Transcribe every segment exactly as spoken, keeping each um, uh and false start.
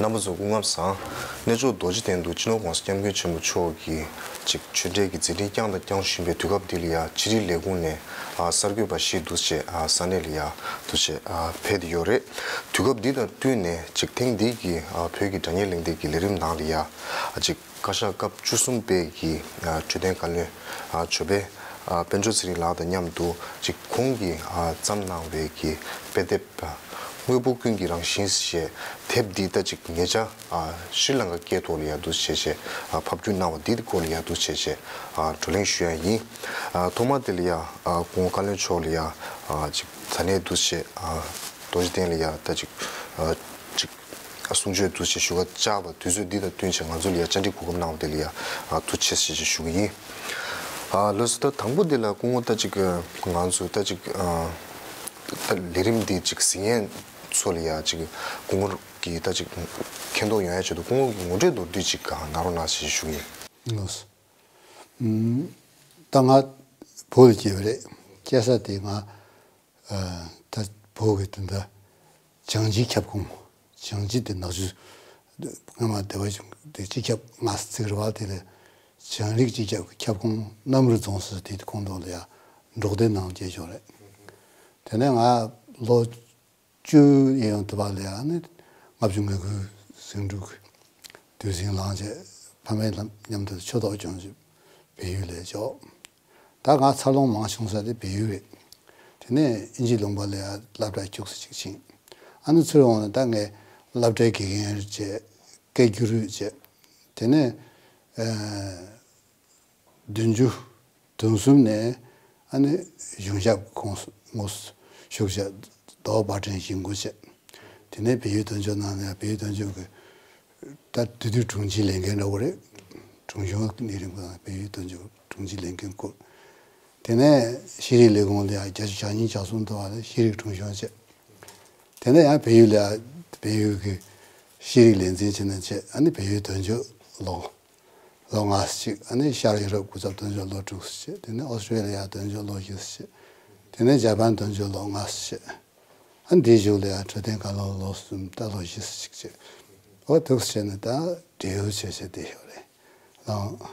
རྣམ་པ་ཚོ་སྐུ་ཁམས་བཟང་། གནས་མཆོག་རྡོ་རྗེ་གདན་དུ་སྤྱི་ནོར་༸གོང་ས་༸སྐྱབས་མགོན་ཆེན་པོ་མཆོག་གིས་ཅིག་ཆོས་འབྲེལ་གྱི་མཛད་འཕྲིན་བསྐྱངས་དང་བསྐྱང་བཞིན་པའི་དུས་སྐབས་འདི་ལ་ཡ་ཕྱི་དྲིལ་ལས་ཁུངས་ནས་ཨ་གསར་འགོད་པ་ཞིག་འདུག་ཅེས་ཨ་ས་གནས་ལ་ཡ་འདུག་ཅེས་ཨ་ཕེབས་ཏེ་ཡོད་རེད། དུས་སྐབས་འདི་དང་བསྟུན་ནས་ཅིག་ཐེངས་འདི་གི་ཨ་བོད་ཀྱི་དྲ་བརྙན་གླེང་སྟེགས་ཀྱི་ལས་རིམ་ནང་ལ་ཡ་ཨ་ཅིག་བཀའ་ཤག་སྐབས་བཅུ་གསུམ་པའི་གི་ཨ་འཕྲོད་བསྟེན་བཀའ་བློན་ཨ་ཇོ་པཎ་ཨ་དཔལ་འབྱོར་ཚེ་རིང་ལགས་དང་མཉམ་དུ་ཅིག་ཁོང་གིས་ཨ་བརྩམས་གནང་བའི་གི་དཔེ་དེབ་ཨ་དངོས་པོ་ཀུན་གྱི་རང་བཞིན་ཞེས་དེབ་འདི་ད་ཅིག་ཉེ་ཆར་ཨ་ཤྲི་ལང་ཀ་སྐད་ཐོག་ལ་ཡ་འདུག་བྱས་བྱས་ཨ་ཕབ་བསྒྱུར་གནང་བ་འདི་སྐོར་ལ་ཡ་འདུག་བྱས་བྱས་ཨ་བགྲོ་གླེང་ཞུ་ཡ་ཡིན། ཨ་ཐོག་མ་དེ་ལ་ཡ་ཨ་སྐུ་ངོ་བཀའ་བློན་མཆོག་ལ་ཡ་ཨ་ཅིག་ད་ནས་འདུག་བྱས་ཨ་རྡོ་རྗེ་གདན་ལ་ཡ་ད་ཅིག་ཨ་ཅིག་གསུང་ཆོས་འདུག་ཅེས་ཞུ་བ་བཅར་བ་དུས་ཚོད་འདི་དང་བསྟུན་བྱས་ང་ཚོ་ལ་ཡ་བཅར་འདྲི་གོ་སྐབས་གནང་བ་དེ་ལ་ཡ་ཨ་ཐུགས་རྗེ་ཆེ་ཞེས་ཞུ་གི་ཡིན། ཨ་ལགས་སོ། ད་དང་པོ་འདི་ལ་སྐུ་ངོ་ད་ཅིག་ང་ཚོ་ད་ཅིག་ཨ་ད་ལས་རིམ་འདི་ཅིག་གཟིགས་མཁན་ཚོ་ལ་ཡ་ཅིག་སྐུ་ངོ་གིས་ད་ཅིག་མཁྱེན་རྟོགས་ཡོང་ཡ་ཆེད་དུ་སྐུ་ངོ་གི་ངོ་སྤྲོད་མདོར་བསྡུས་ཅིག་གནང་རོགས་གནང་ཞེས་ཞུ་གི་ཡིན། ལགས་སོ། ཨུམ། ད་ང་བོད་ལ་སྐྱེས་པ་རེད། སྐྱེས་ས་དེ་ང་ཨ་ད་བོད་ཀྱི་དེ་འདྲ་བྱང་སྤྱི་ཁྱབ་ཁོངས། བྱང་སྤྱི་དེ་ནག་ཆུ་སྔ་མ་སྡེ་བ་གཞུང་དེ་སྤྱི་ཁྱབ་ལྔ་བརྩིགས་རེད་བ། དེ་ལས་བྱང་རིགས་སྤྱི་ཁྱབ་ཁྱབ་ཁོངས་གནམ་རི་རྫོང་ཟེར་དེ་ཁོངས་གཏོགས་ལ་ཡ་འབྲོག་སྡེ་ནང་སྐྱེས་བྱུང་རེད། དེ་ནས་ང་ལོ་བཅུ་ཡན་ཡང་དུ་བ་ལ་ཡ་ནི་ལྔ་བཅུ་ང་དགུའི་ཟིང་འཁྲུག་དུས་ཟིང་ལངས་རྗེས་ཕ་མའི་ལམ་མཉམ་དུ་ཆོས་ཐོག་སྦྱོང་ཆེད་བལ་ཡུལ་ལ་འབྱོར། ད་ང་འཚར་ལོངས་མང་བྱུང་ས་དེ་བལ་ཡུལ་རེད། དེ་ནས་དབྱིན་ཇི་ལུང་པ་ལ་ཡ་སློབ་གྲྭ་ཁྱུག་ཙམ་ཅིག་ཕྱིན། ཨ་ནི་ཚུར་འོང་ནས་ད་ངས་སློབ་གྲྭའི་དགེ་རྒན་བྱས། སྐད་སྒྱུར་བྱས། དེ་ནས་ཨ་བདུན་ཅུ་དོན་གསུམ་ནས་ཨ་ནི་གཞུང་ཞབས་ཁོངས་སུ་ངོ་ཞུགས་བྱས། རྡོ་པར་ཕྲན་ཞིག་འགོ་བྱས། དེ་ནས་བལ་ཡུལ་དོན་གཅོད་ནང་ནས་བལ་ཡུལ་དོན་གཅོད་ཀྱི་ད་དེ་དུས་དྲུང་ཆེའི་ལས་འགན་འདྲ་བོ་རེད། དྲུང་གཞོན་གྱི་གནས་རིམ་ཁོ་ན་བལ་ཡུལ་དོན་གཅོད་དྲུང་ཆེའི་ལས་འགན་བསྐུར། དེ་ནས་ཤེས་རིག་ལས་ཁུངས་ལ་ཡང་བརྒྱ་ཆ་གྱ་གཉིས་གྱ་གསུམ་ཐོབ་པ་ལ་ཤེས་རིག་དྲུང་གཞོན་བྱས། དེ་ནས་ཡང་བལ་ཡུལ་ལ་ཡང་བལ་ཡུལ་གྱི་ཤེས་རིག་ལས་འཛིན་བྱས་ནས་བྱས། ཨ་ནི་བལ་ཡུལ་དོན་གཅོད་ལོ་ལོ་ལྔ་ཙམ་ཅིག་ཨ་ནི་ཤར་ཡུ་རོབ་སྐུ་ཚབ་དོན་གཅོད་ལོ་དྲུག་ཙམ་བྱས། དེ་ནས་ཨོ་སི་ཀྲི་ལི་ཡ་དོན་གཅོད་ལོ་བཞི་ཙམ་བྱས། དེ་ནས་ཇ་པན་དོན་གཅོད་ལོ་ལྔ་ཙམ་བྱས། ཨ་འདིའི་གཞུག་ལ་ཡང་འཕྲོད་བསྟེན་བཀའ་བློན་ལོ་གསུམ། ད་ལོ་བཞི་ཙམ་ཅིག་བྱས། འོ་འདུག་སེ་བྱས་ནས་ད་བགྲེས་ཡོལ་བྱས་བྱས་བསྡད་ཡོད་རེད། ལགས།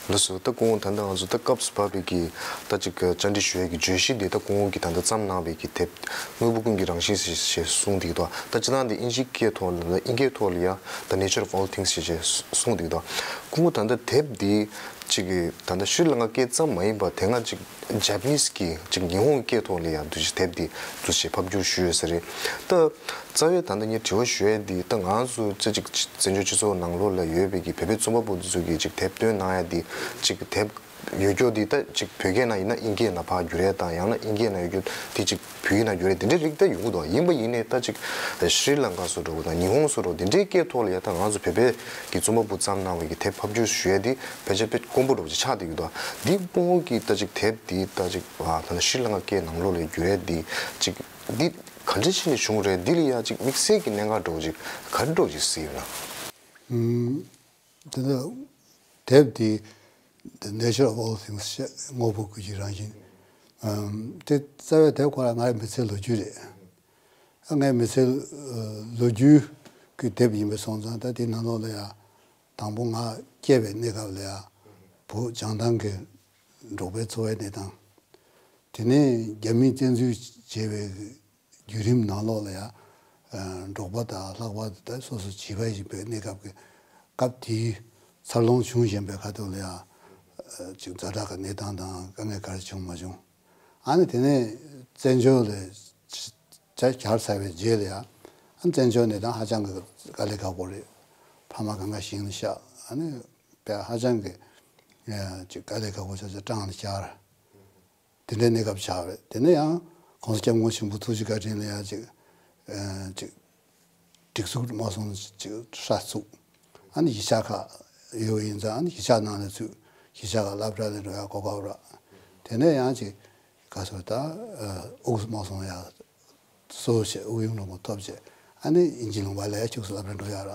ལགས་སོ། ད་སྐུ་ངོ་ད་ལྟ་ང་ཚོ་ད་སྐབས་སུ་བབས་པའི་གི་ད་ཅིག་བཅར་འདྲི་ཞུ་ཡས་ཀྱི་བརྗོད་གཞི་འདི་ད་སྐུ་ངོ་གིས་ད་ལྟ་བརྩམས་གནང་བའི་གི་དེབ་དངོས་པོ་ཀུན་གྱི་རང་བཞིན་ཞེས་ཞེས་གསུངས་འདུག་དོ། ད་སྤྱིར་བཏང་འདི་དབྱིན་ཇིའི་སྐད་ཐོག་ལ་དབྱིན་སྐད་ཐོག་ལ་ཡ་The Nature of All Things་ཞེས་ཞེས་གསུངས་འདུག་དོ། སྐུ་ངོ་ད་ལྟ་དེབ་འདི་ཅིག་གི་ད་ལྟ་ཤྲི་ལང་ཀ་སྐད་ཙམ་མ་ཡིན་པར་དེ་སྔ་ཅིག་ཇ་པ་ནིས་ཀྱི་ཅིག་ཉི་ཧོང་སྐད་ཐོག་ལ་ཡང་འདུག་ཅིག་དེབ་འདི་འདུག་ཅིག་ཕབ་བསྒྱུར་ཞུས་ཡོད་ས་རེད། ད་རྩ་བའི་ད་ལྟ་ངས་དྲི་བ་ཞུ་ཡས་འདི་ད་ང་ཚོ་ཅིག་ཅིག་བཙན་བྱོལ་སྤྱི་ཚོགས་ནང་ལོགས་ལ་ཡོད་པའི་གི་བོད་པའི་རྩོམ་པ་པོ་འདི་ཚོ་གིས་ཅིག་དེབ་བཏོན་གནང་ཡ་འདི་ཅིག་དེབ་ཡོད་རྒྱུ་འདི་ད་ཅིག་བོད་སྐད་ནང་ཡིན་ན་དབྱིན་སྐད་ནང་ཕར་བསྒྱུར་ཡས་དང་ཡང་ན་དབྱིན་སྐད་ནང་ཡོད་རྒྱུ་འདི་ཅིག་བོད་ཡིག་ནང་བསྒྱུར་ཡས་དེ་འདྲའི་རིགས་ད་ཡོང་གི་འདུག་ཡིན་པ་ཡིན་ནའི་ད་ཅིག་ཤྲི་ལང་ཀ་བཟོ་འདྲ་བོ་དང་ཉི་ཧོང་བཟོ་འདྲ་བོ་དེ་འདྲའི་སྐད་ཐོག་ལ་ཡ་ད་ང་ཚོ་བོད་པའི་གི་རྩོམ་པ་པོ་བརྩམས་གནང་བའི་གི་དེབ་ཕབ་བསྒྱུར་ཞུ་ཡས་འདི་ཕལ་ཆེར་དཔེ་དཀོན་པོ་འདྲ་བོ་ཅིག་ཆགས་བསྡད་ཀྱི་འདུག་འདི་སྐུ་ངོ་གིས་ད་ཅིག་དེབ་འདི་ད་ཅིག་ཨ་ད་ལྟ་ཤྲི་ལང་ཀ་སྐད་ནང་ལོགས་ལ་བསྒྱུར་ཡས་འདི་ཅིག་འདི་ག་འདྲ་བྱས་ནས་བྱུང་རེད། འདི་ལ་ཡ་ཅིག་དམིགས་བསལ་གྱི་གནད་འགག་འདྲ་བོ་ཅིག་ག་རེ་འདྲ་བོ་ཅིག་གཟིགས་ཡོད་ན། ཨུམ། དེ་ནས་དེབ་དེ་The Nature of All Things་ཞེས། དངོས་པོ་ཀུན་གྱི་རང་བཞིན། ཨམ། དེ་རྩ་བའི་དེབ་ཁོ་རང་ང་རང་མི་ཚེའི་ལོ་རྒྱུས་རེད། ཨ་ངའི་མི་ཚེའི་ལོ་རྒྱུས་ཀྱི་དེབ་ཡིན་པ་སོང་ཙང་ད་དེའི་ནང་ལོགས་ལ་ཡང་དང་པོ་ང་སྐྱེས་པའི་གནས་སྐབས་ལ་ཡང་བོད་བྱང་ཐང་གི་འབྲོག་པའི་འཚོ་བའི་གནས་སྟངས། དེ་ནས་རྒྱ་མིས་བཙན་འཛུལ་བྱས་པའི་བརྒྱུད་རིམ་ནང་ལོགས་ལ་ཡང་། ཨ། འབྲོག་པ་དང་ལྷག་པར་དུ་ད་སོ་སོ་བྱིས་པ་ཡིན་པའི་གནས་སྐབས་ཀྱི་སྐབས་དེའི་འཚར་ལོངས་བྱུང་བཞིན་པའི་ཁ་ཐུག་ལ་ཡང་། ཨ། ཅིག་ཛ་དྲག་གི་གནས་སྟངས་དང་དཀའ་ངལ་ག་རེ་བྱུང་མ་བྱུང་། ཨ་ནི་དེ་ནས་བཙན་བྱོལ་ལ་ཆ་གྱར་ཚར་བའི་རྗེས་ལ་ཡང་། ཨ་ནི་བཙན་བྱོལ་གནས་སྟངས་ཧ་ཅང་གི་དཀའ་ལས་ཁག་པོ་རེད། ཕ་མ་གང་ག་ཞིང་ལ་གཤགས། ཨ་ནི་དཔེ་ཧ་ཅང་གི་ཨ་ཅིག་དཀའ་ལས་ཁག་པོ་ཆགས་ཆགས་སྤྲང་ལ་གྱར། དེ་འདྲའི་གནས་སྐབས་ཆགས་པ་རེད། དེ་ནས་ཡང་༸གོང་ས་༸སྐྱབས་མགོན་ཆེན་པོ་ཐུགས་རྗེ་བཀའ་དྲིན་ལ་ཡང་ཅིག་ཨ་ཅིག་སྒྲིག་འཛུགས་དམག་ཟོན་ཅིག་སྲ་བཙུགས། ཨ་ནི་གཞིས་ཆགས་ཁག་ཡོད་ཡིན་ཙང་ཨ་ནི་གཞིས་ཆགས་ནང་ལ་ཚུད། གཞིས་ཆགས་ཁག་སློབ་གྲྭ་ལ་འགྲོ་ཡག་གོ་སྐབས་རག། དེ་ནས་ཡང་ཅིག་ག་ཟེར་ད་ཨ་དབུས་དམག་ཟོན་ཡང་གཙོ་བོ་བྱས་དབུས་གཡུང་དྲུང་པོ་ཐོབ་བྱས། ཨ་ནི་དབྱིན་ཇི་ལུང་པ་ལ་ཡང་ཁྱུག་ཙམ་སློབ་གྲྭ་འགྲོ་ཡག་རག།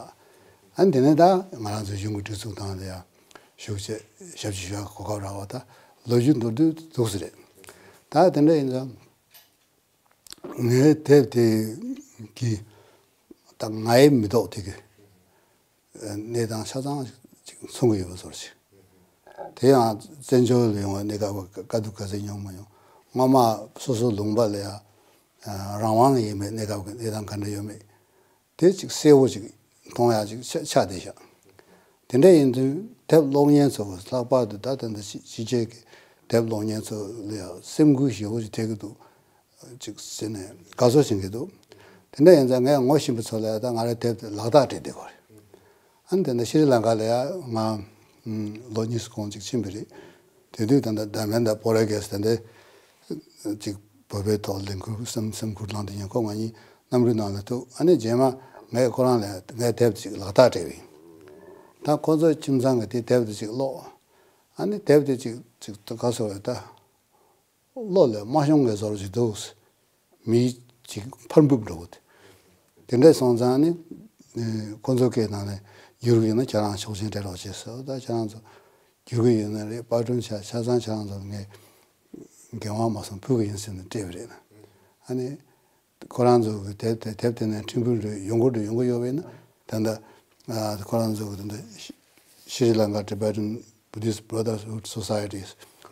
ཨ་ནི་དེ་ནས་ད་ང་རང་ཚོའི་གཞུང་གི་སྒྲིག་འཛུགས་སྒང་ལ་ཡང་ཞུགས་བྱས་ཞབས་ཕྱི་ཞུ་ཡག་གོ་སྐབས་རག་པ། ད་ལོ་རྒྱུས་མདོར་བསྡུས་འདུག་སེ་རེད། ད་དེ་འདྲ་ཡིན་ཙང་ངའི་དེབ་དེ་གི་ད་ངའི་མི་ཐོག་དེ་གི་ གནས་སྟངས་ཆ་ཚང་ཅིག་མཚོན་གྱི་ཡོད་པ་བཟོ་འདྲ་ཞིག་དེ་ཡང་བཙན་བྱོལ་ལ་ཡོང་བའི་གནས་སྐབས་དཀའ་སྡུག་ག་ཚད་མྱོང་མ་མྱོང་། སྔོན་མ་སོ་སོའི་ལུང་པ་ལ་ཡང་རང་དབང་ཡིན་པའི་གནས་སྐབས་ཀྱི་གནས་སྟངས་ག་འདྲ་ཡོད་མེད། དེ་ཅིག་གསལ་བོ་ཅིག་མཐོང་ཡག་ཅིག་ཆགས་ཆགས་བསྡད་ཤག་དེ་འདྲ་ཡིན་དུས་དེབ་ཀློག་མཁན་ཚོ་ལྷག་པར་དུ་ད་ལྟ་འདི་ཕྱི་ཕྱི་རྒྱལ་གྱི་དེབ་ཀློག་མཁན་ཚོ་ལ་ཡང་སེམས་འགུལ་ཞེ་པོ་ཅིག་ཐེབས་ཀྱི་འདུག་ཅིག་ཟེར་ནས་དགའ་ཚོར་བྱེད་ཀྱི་འདུག་དེ་འདྲ་ཡིན་ཙང་ངས་ངོ་ཤེས་པ་ཚོ་ལ་ཡང་ད་ང་རའི་དེབ་དེ་ལག་རྟགས་སྤྲད་བསྡད་ཀྱི་ཡོད་རེད། ཨ་ནི་དེ་འདྲ་ཤྲི་ལང་ཀ་ལ་ཡང་ང་ལོ་གཉིས་གོང་ཅིག་ཕྱིན་པ་རེད། དེ་དུས་ད་ལྟ་དཱ་མན་དང་པོ་ར་གེ་སི་དེ་འདྲ་ཅིག་བོད་པའི་ཐོག་ལས་འགུལ་སེམས་སེམས་ཁུར་བླངས་དེ་ཉིན་ཁོ་ང་གཉིས་གནམ་གྲུའི་ནང་ལ་ཐུག་ཨ་ནི་རྗེས་མ་ངས་ཁོ་རང་ལ་ངའི་དེབ་ཅིག་ལག་རྟགས་སྤྲད་པ་ཡིན། ད་ཁོ་ཚོའི་ཁྱིམ་ཚང་གི་དེ་དེབ་དེ་ཅིག་ཀློག་ཨ་ནི་དེབ་དེ་ཅིག་ཅིག་ད་ག་སོ་བས་ད་བློ་ལ་མ་ཤོང་གི་བཟོ་འདྲ་ཅིག་འདུག་མི་ཅིག་ཕར་འབུབ་འགྲོ་གི་དེ་འདྲ་སོང་ཙང་ནི་ཁོ་ཚོ་སྐད་ནང་ནས་བསྒྱུར་གི་ཡིན་ན་ཁྱེད་རང་ཆོག་མཆན་སྤྲད་རོགས་བྱེད་ཟེར། ད་ཁྱེད་རང་ཚོ་བསྒྱུར་གི་ཡོད་ན་རེད། པར་སྐྲུན་བྱ་ཆ་ཚང་ཁྱེད་རང་ཚོ་ངས་འགན་དབང་མ་སོང་ཕུལ་གི་ཡིན་ཟེར་ནས་སྤྲད་པ་རེད། ཨ་ནི། ཁོ་རང་ཚོ་གི་དེབ་དེ་དེབ་དེ་ནས་ཁྲིམས་དཔོན་རེ་ཡོང་གི་འགྲོ་ཡོང་གི་ཡོད་པ་ཡིན་ན་ད་ལྟ་ཁོ་རང་ཚོ་གི་ད་ལྟ་ཤྲི་ལང་ཀ་Tibetan Buddhist Brotherhood Society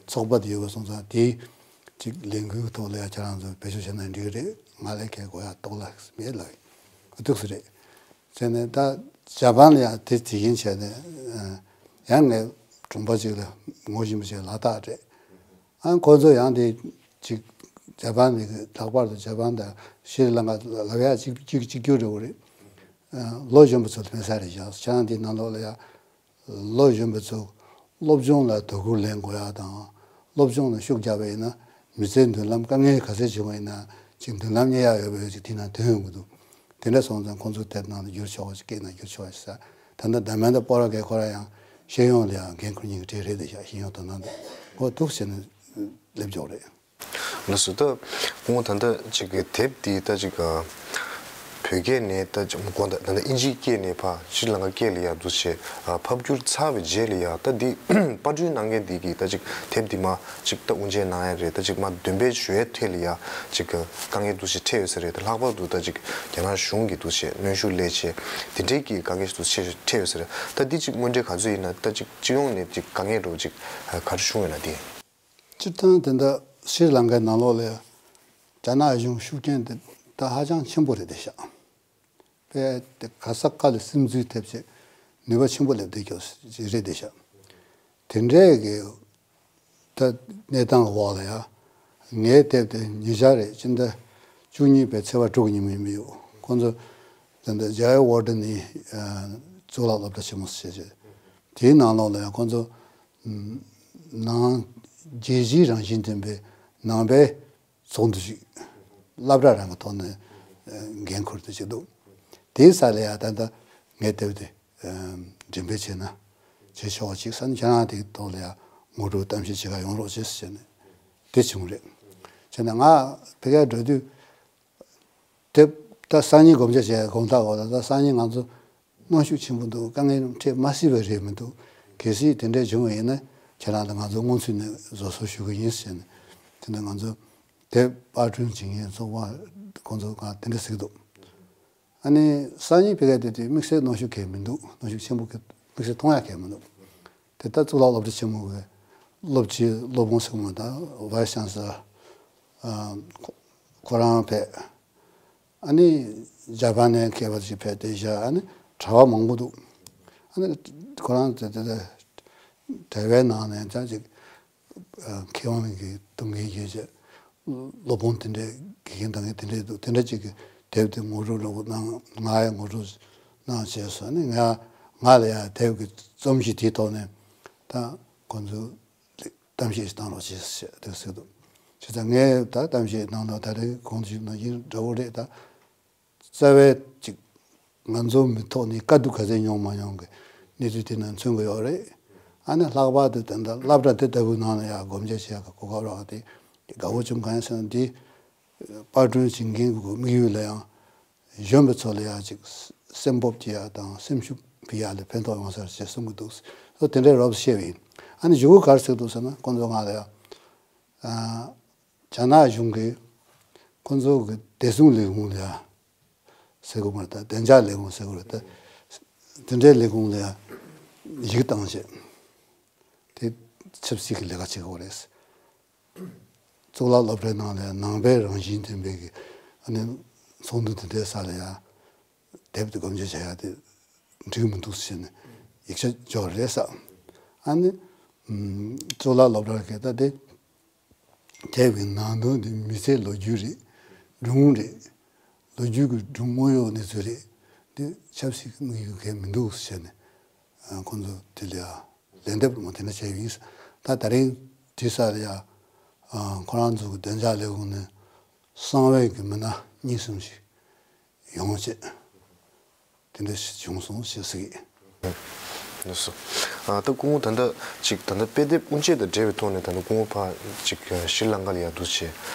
ཚོགས་པ་དེ་ཡོད་པ་སོང་ཙང་དེའི་ཅིག་ལས་འགུལ་ཐོག་ལ་ཡང་ཁྱེད་རང་ཚོ་བེད་སྤྱོད་བྱས་ན་འགྲིག་གི་རེད། ང་ལས་ཁྱེད་དགོས་ཡག་རྟོགས་ལ་མེད་ལ་ཁོ་ཐུག་སུ་རེད། བྱས་ནས་ད་ཇ་པན་ལ་ཡང་དེ་དེ་བཞིན་བྱས་ནས་ཡང་ངས་གྲོང་པ་ཅིག་ལ་ངོ་ཤེས་པ་ཅིག་ལག་རྟགས་སྤྲད། ཨ་ཁོ་ཚོ་ཡང་དེ་ཅིག་ཇ་པན་ནི་ལྷག་པར་དུ་ཇ་པན་དང་ཤྲི་ལང་ཀ་ལབ་ཡག་གཅིག་གཅིག་གཅིག་གྱུར་རེད་བ་རེད། ལོ་གཞོན་པ་ཚོ་ལ་ཕན་ས་རེད་བཞག་ཁྱེད་རང་དེའི་ནང་ལོགས་ལ་ཡ་ལོ་གཞོན་པ་ཚོ་སློབ་སྦྱོང་ལ་དོ་ཁུར་ལེན་དགོས་ཡག་དང་། སློབ་སྦྱོང་ལ་ཤུགས་རྒྱག་པ་ཡིན་ན་མི་ཚེའི་མདུན་ལམ་དཀའ་ངལ་ག་ཚད་བྱུང་བ་ཡིན་ན་ཅིག་མདུན་ལམ་རྙེད་ཡག་ཡོད་པའི་ཅིག་དེ་ནང་དོན་ཡོང་གི་འདུག་དེ་འདྲ་སོང་ཙང་ཁོང་ཚོ་དེབ་ནང་ལ་བསྒྱུར་ཆོག་ཅིག་སྐད་ནང་བསྒྱུར་ཆོག་ཅིག་ཟེར། ད་ལྟ་དཱ་མན་ད་པོ་ར་གེ་ཁོ་རང་ཡང་ཤེས་ཡོན་ལ་ཡང་འགན་འཁུར་མཁན་གྱི་གྲས་རེད་དེ་བཞག་ཤེས་ཡོན་དོ་སྣང་དང་ཁོ་ཐུགས་ཆེ་ནས་སླེབས་འཇོག་རེད། ལགས་སོ། ད་སྐུ་ངོ་ད་ལྟ་ཅིག་གི་དེབ་འདི་ད་ཅིག་བོད་སྐད་ནས་ད་ཅིག་དགོངས་དག་ད་ལྟ་དབྱིན་ཇིའི་སྐད་ནས་ཕར་ཤྲི་ལང་ཀ་སྐད་ལ་ཡར་འདུག་བྱས་ཕབ་བསྒྱུར་ཚར་བའི་རྗེས་ལ་ཡ་ད་འདི་པར་སྐྲུན་གནང་མཁན་འདི་གིས་ད་ཅིག་དེབ་འདི་མ་ཅིག་ད་དབུ་འབྱེད་གནང་ཡ་རེད། ད་ཅིག་མ་འདོན་སྤེལ་ཞུ་ཡའི་ཐད་ལ་ཡ་ཅིག་དཀའ་ངལ་འདུག་བྱས་འཕྲད་ཡོད་ས་རེད། ད་ལྷག་པར་དུ་ད་ཅིག་རྒྱ་ནག་གཞུང་གིས་འདུག་བྱས་གནོན་ཤུགས་སླེབས་བྱས་དེ་འདྲའི་གི་དཀའ་ངལ་ཞིག་འདུག་བྱས་འཕྲད་ཡོད་ས་རེད། ད་འདི་ཅིག་དངོས་འབྲེལ་ག་ཚོད་ཡིན་ན་ད་ཅིག་སྤྱི་ཡོངས་ནས་ཅིག་དཀའ་ངལ་འདྲ་བོ་ཅིག་ག་རེ་བྱུང་ཡོད་ན་དེ། སྤྱིར་བཏང་དེ་འདྲ་ཤྲི་ལང་ཀའི་ནང་ལོགས་ལ་རྒྱ་ནག་གཞུང་ཤུགས་རྐྱེན་དེ་ད་ཧ་ཅང་ཆེན་པོ་རེད་བསྡད་ཤག་དཔེ་དེ་ག་ས་ག་ལ་སིམ་འཛུལ་ཐེབས་བྱས་ནུས་པ་ཆེན་པོ་སླེབས་བསྡད་ཀྱོག་ཅིག་རེད་བསྡད་ཤག་དེ་འདྲའི་གི་ད་གནས་སྟངས་འོག་ལ་ཡ་ངའི་དེབ་དེ་ཉེ་ཆར་རེད། སྤྱི་ཟླ་བཅུ་གཉིས་པའི་ཚེས་པ་དྲུག་ཉིན་མོ་ཡིན་པ་ཡོད། ཁོང་ཚོ་དེ་འདྲ་ཇེ་ཨའི་ཝར་ཌེན་ནི་གཙུག་ལག་སློབ་གྲྭ་ཆེན་མོ་ཟེར་བྱས་དེའི་ནང་ལོགས་ལ་ཡ་ཁོང་ཚོ། ནང་རྒྱལ་སྤྱིའི་རང་བཞིན་ལྡན་པའི་ནང་པའི་ཚོགས་འདུ་ཞིག་སློབ་གྲྭ་རང་གི་ཐོག་ནས་འགན་འཁུར་དུ་བྱེད་འདུག་དེའི་ས་ལ་ཡང་ད་ལྟ་ངས་དེབ་དེ་འགྲེམས་སྤེལ་བྱས་ན་བྱེད་ཆོག་ཅིག་ས་ནི་ཁྱེད་རང་དེའི་ཐོག་ལ་ཡང་ངོ་སྤྲོད་གཏམ་བཤད་བྱེད་ག་ཡོང་རོགས་བྱེད་ཟེར་ནས་དེ་བྱུང་རེད། བྱས་ན་ང་ཕ་གིར་འགྲོ་དུས། དེབ་ད་སང་ཉིན་སྒོམ་རྒྱག་བྱས་དགོང་དག་འོག་ལ་ད་སང་ཉིན་ང་ཚོ་གནོན་ཤུགས་ཆེན་པོ་འདུག་དཀའ་ངལ་འཕྲད་མ་སྲིད་པ་རེད་མི་འདུག་གལ་སྲིད་དེ་འདྲ་བྱུང་བ་ཡིན་ན་ཁྱེད་རང་དང་ང་ཚོ་སྔོན་ཚུད་ནས་བཟོ་བཟོ་ཞུ་གི་ཡིན་ཟེར་ནས་དེ་ནས་ང་ཚོ་དེབ་པར་སྐྲུན་བྱེད་མཁན་ཚོགས་པ་ཁོང་ཚོ་གང་དེ་འདྲ་ཟེར་གི་འདུག་ཨ་ནི་སང་ཉིན་ཕ་གིར་དེ་དུས་དམིགས་བསལ་གནོན་ཤུགས་གང་ཡང་མི་འདུག་གནོན་ཤུགས་ཆེན་པོ་གི་དམིགས་བསལ་མཐོང་ཡག་གང་ཡང་མི་འདུག་དེ་ལྟར་གཙུག་ལག་སློབ་གྲྭ་ཆེན་མོ་གི་སློབ་སྤྱི་སློབ་དཔོན་ཟེར་གི་མ་ད་ཝའི་སི་ཅན་སི་ལར་ཁོ་ཁོ་རང་ཕེབས། ཨ་ནི་ཇ་པན་ནས་མཁས་པ་ཞིག་ཕེབས་ཏེ་བཞག་ཨ་ནི་གྲྭ་པ་མང་པོ་འདུག་ཨ་ནི་ཁོ་རང་དེ་དེ་དེ་གྲྭ་པའི་ནང་ནས་ད་ཅིག་མཁས་དབང་གི་གཏོང་མཁན་ཡོད་ཅེས་སློབ་དཔོན་དེ་འདྲའི་དགེ་རྒན་དང་དེ་འདྲའི་འདུག་དེ་འདྲ་ཅིག་གི་དེབ་དེ་ངོ་སྤྲོད་འདྲ་པོ་གནང་ང་ཡང་ངོ་སྤྲོད་གནང་བྱས་སོང་ནི་ང་ང་ལ་ཡང་དེབ་ཀྱི་རྩོམ་གཞི་དེའི་ཐོག་ནས་ད་ཁོང་ཚོ། གཏམ་བཤད་ཞིག་གཏང་རོགས་བྱེད་ཟེར་དེ་ཟེར་འདུག་བྱས་ཙང་ངས་ད་གཏམ་བཤད་གནང་དང་ད་རེས་གོང་དུ་ཞུས་ནང་བཞིན་འདྲ་བོ་རེད་ད། རྩ་བའི་ཅིག་ང་ཚོ་མི་ཐོག་ནས་དཀའ་སྡུག་ག་ཚད་མྱོང་མ་མྱོང་གི་གནས་ཚུལ་དེ་ནང་མཚོན་གྱི་ཡོད་རེད། ཨ་ནི་ལྷག་པར་དུ་ད་ལྟ་སློབ་གྲྭ་དེ་ལྟ་བུའི་ནང་ལ་ཡང་སྒོ་འབྱེད་བྱེད་ཡག་གི་གོ་སྐབས་རག་དེ་དགའ་བོ་བྱུང་གང་ཡིན་ཟེར་ན་འདི་པར་སྐྲུན་བྱེད་མཁན་གྱི་དམིགས་ཡུལ་ལ་ཡང་། གཞོན་པ་ཚོ་ལ་ཡང་ཅིག་སེམས་སྤོབས་སྐྱེ་ཡག་དང་སེམས་ཤུགས་འཕེལ་ཡག་ལ་ཕན་ཐོགས་ཡོང་ས་རེད་ཅེས་གསུང་གི་འདུག་སོ་དེ་འདྲའི་རོབ་བཤད་པ་ཡིན། ཨ་ནི་གཞུག་གུ་ག་རེ་ཟེར་འདུག་ཟེར་ན་ཁོང་ཚོ་ང་ལ་ཡང་རྒྱ་ནག་གཞུང་གིས་ཁོང་ཚོ་གི་བདེ་སྲུང་ལས་ཁུངས་ལ་ཡང་ཟེར་དགོས་མ་རེད་ད་བདེ་འཇགས་ལས་ཁུངས་ཟེར་དགོས་རེད་ད། དེ་འདྲའི་ལས་ཁུངས་ལ་ཡང་ཡིག་བཏང་བྱས། དེ་ཆབ་སྲིད་ཀྱི་ལས་ཀ་བྱེད་དགོས་རེད། གཙུག་ལག་སློབ་གྲྭའི་ནང་ལ་ནང་པའི་རང་བཞིན་ལྡན་པའི་གི་ཨ་ནི་ཚོགས་འདུ་དེ་འདྲའི་ས་ལ་ཡང་དེབ་དེ་སྒོམ་རྒྱུ་བྱ་ཡ་དེ་འགྲིག་མི་འདུག་ཟེར་ནས་ཡིག་ཆ་འབྱོར་རེད་ས། ཨ་ནི་གཙུག་ལག་སློབ་གྲྭ་གི་ད་དེ་དེབ་ཀྱི་ནང་དོན་དེ་མི་ཚེའི་ལོ་རྒྱུས་རེད། སྒྲུང་རེད། ལོ་རྒྱུས་ཀྱི་སྒྲུང་དངོས་ཡོད་གནས་ཚུལ་རེད། དེ་ཆབ་སྲིད་ཀྱི་དམིགས་ཡུལ་གང་མི་འདུག་ཟེར་ནས་ཁོང་ཚོ་དེ་ལ་ཡང་ལན་འདེབས་མ་དེ་འདྲ་བྱས་ཡིན། ད་ད་རིང་དེ་སར་ཡ་ཁོ་རང་ཚོ་གི་བདེ་འཇགས་ལས་ཁུངས་ནས་གསང་བའི་གི་མི་སྣ་གཉིས་གསུམ་ཞིག་ཡོང་བྱས་དེ་འདྲ་ཞིག་བྱུང་སོང་ཞེས་ཟེར་གི། ལགས་སོ། ད་སྐུ་ངོ་ད་ལྟ་ཅིག་ད་ལྟ་དཔེ་དེབ་དབུ་འབྱེད་དང་འབྲེལ་བའི་ཐོག་ནས་ད་ལྟ་སྐུ་ངོ་ཕར་ཅིག་ཤྲི་ལང་ཀ་ལ་ཡ་འདུག་བྱས་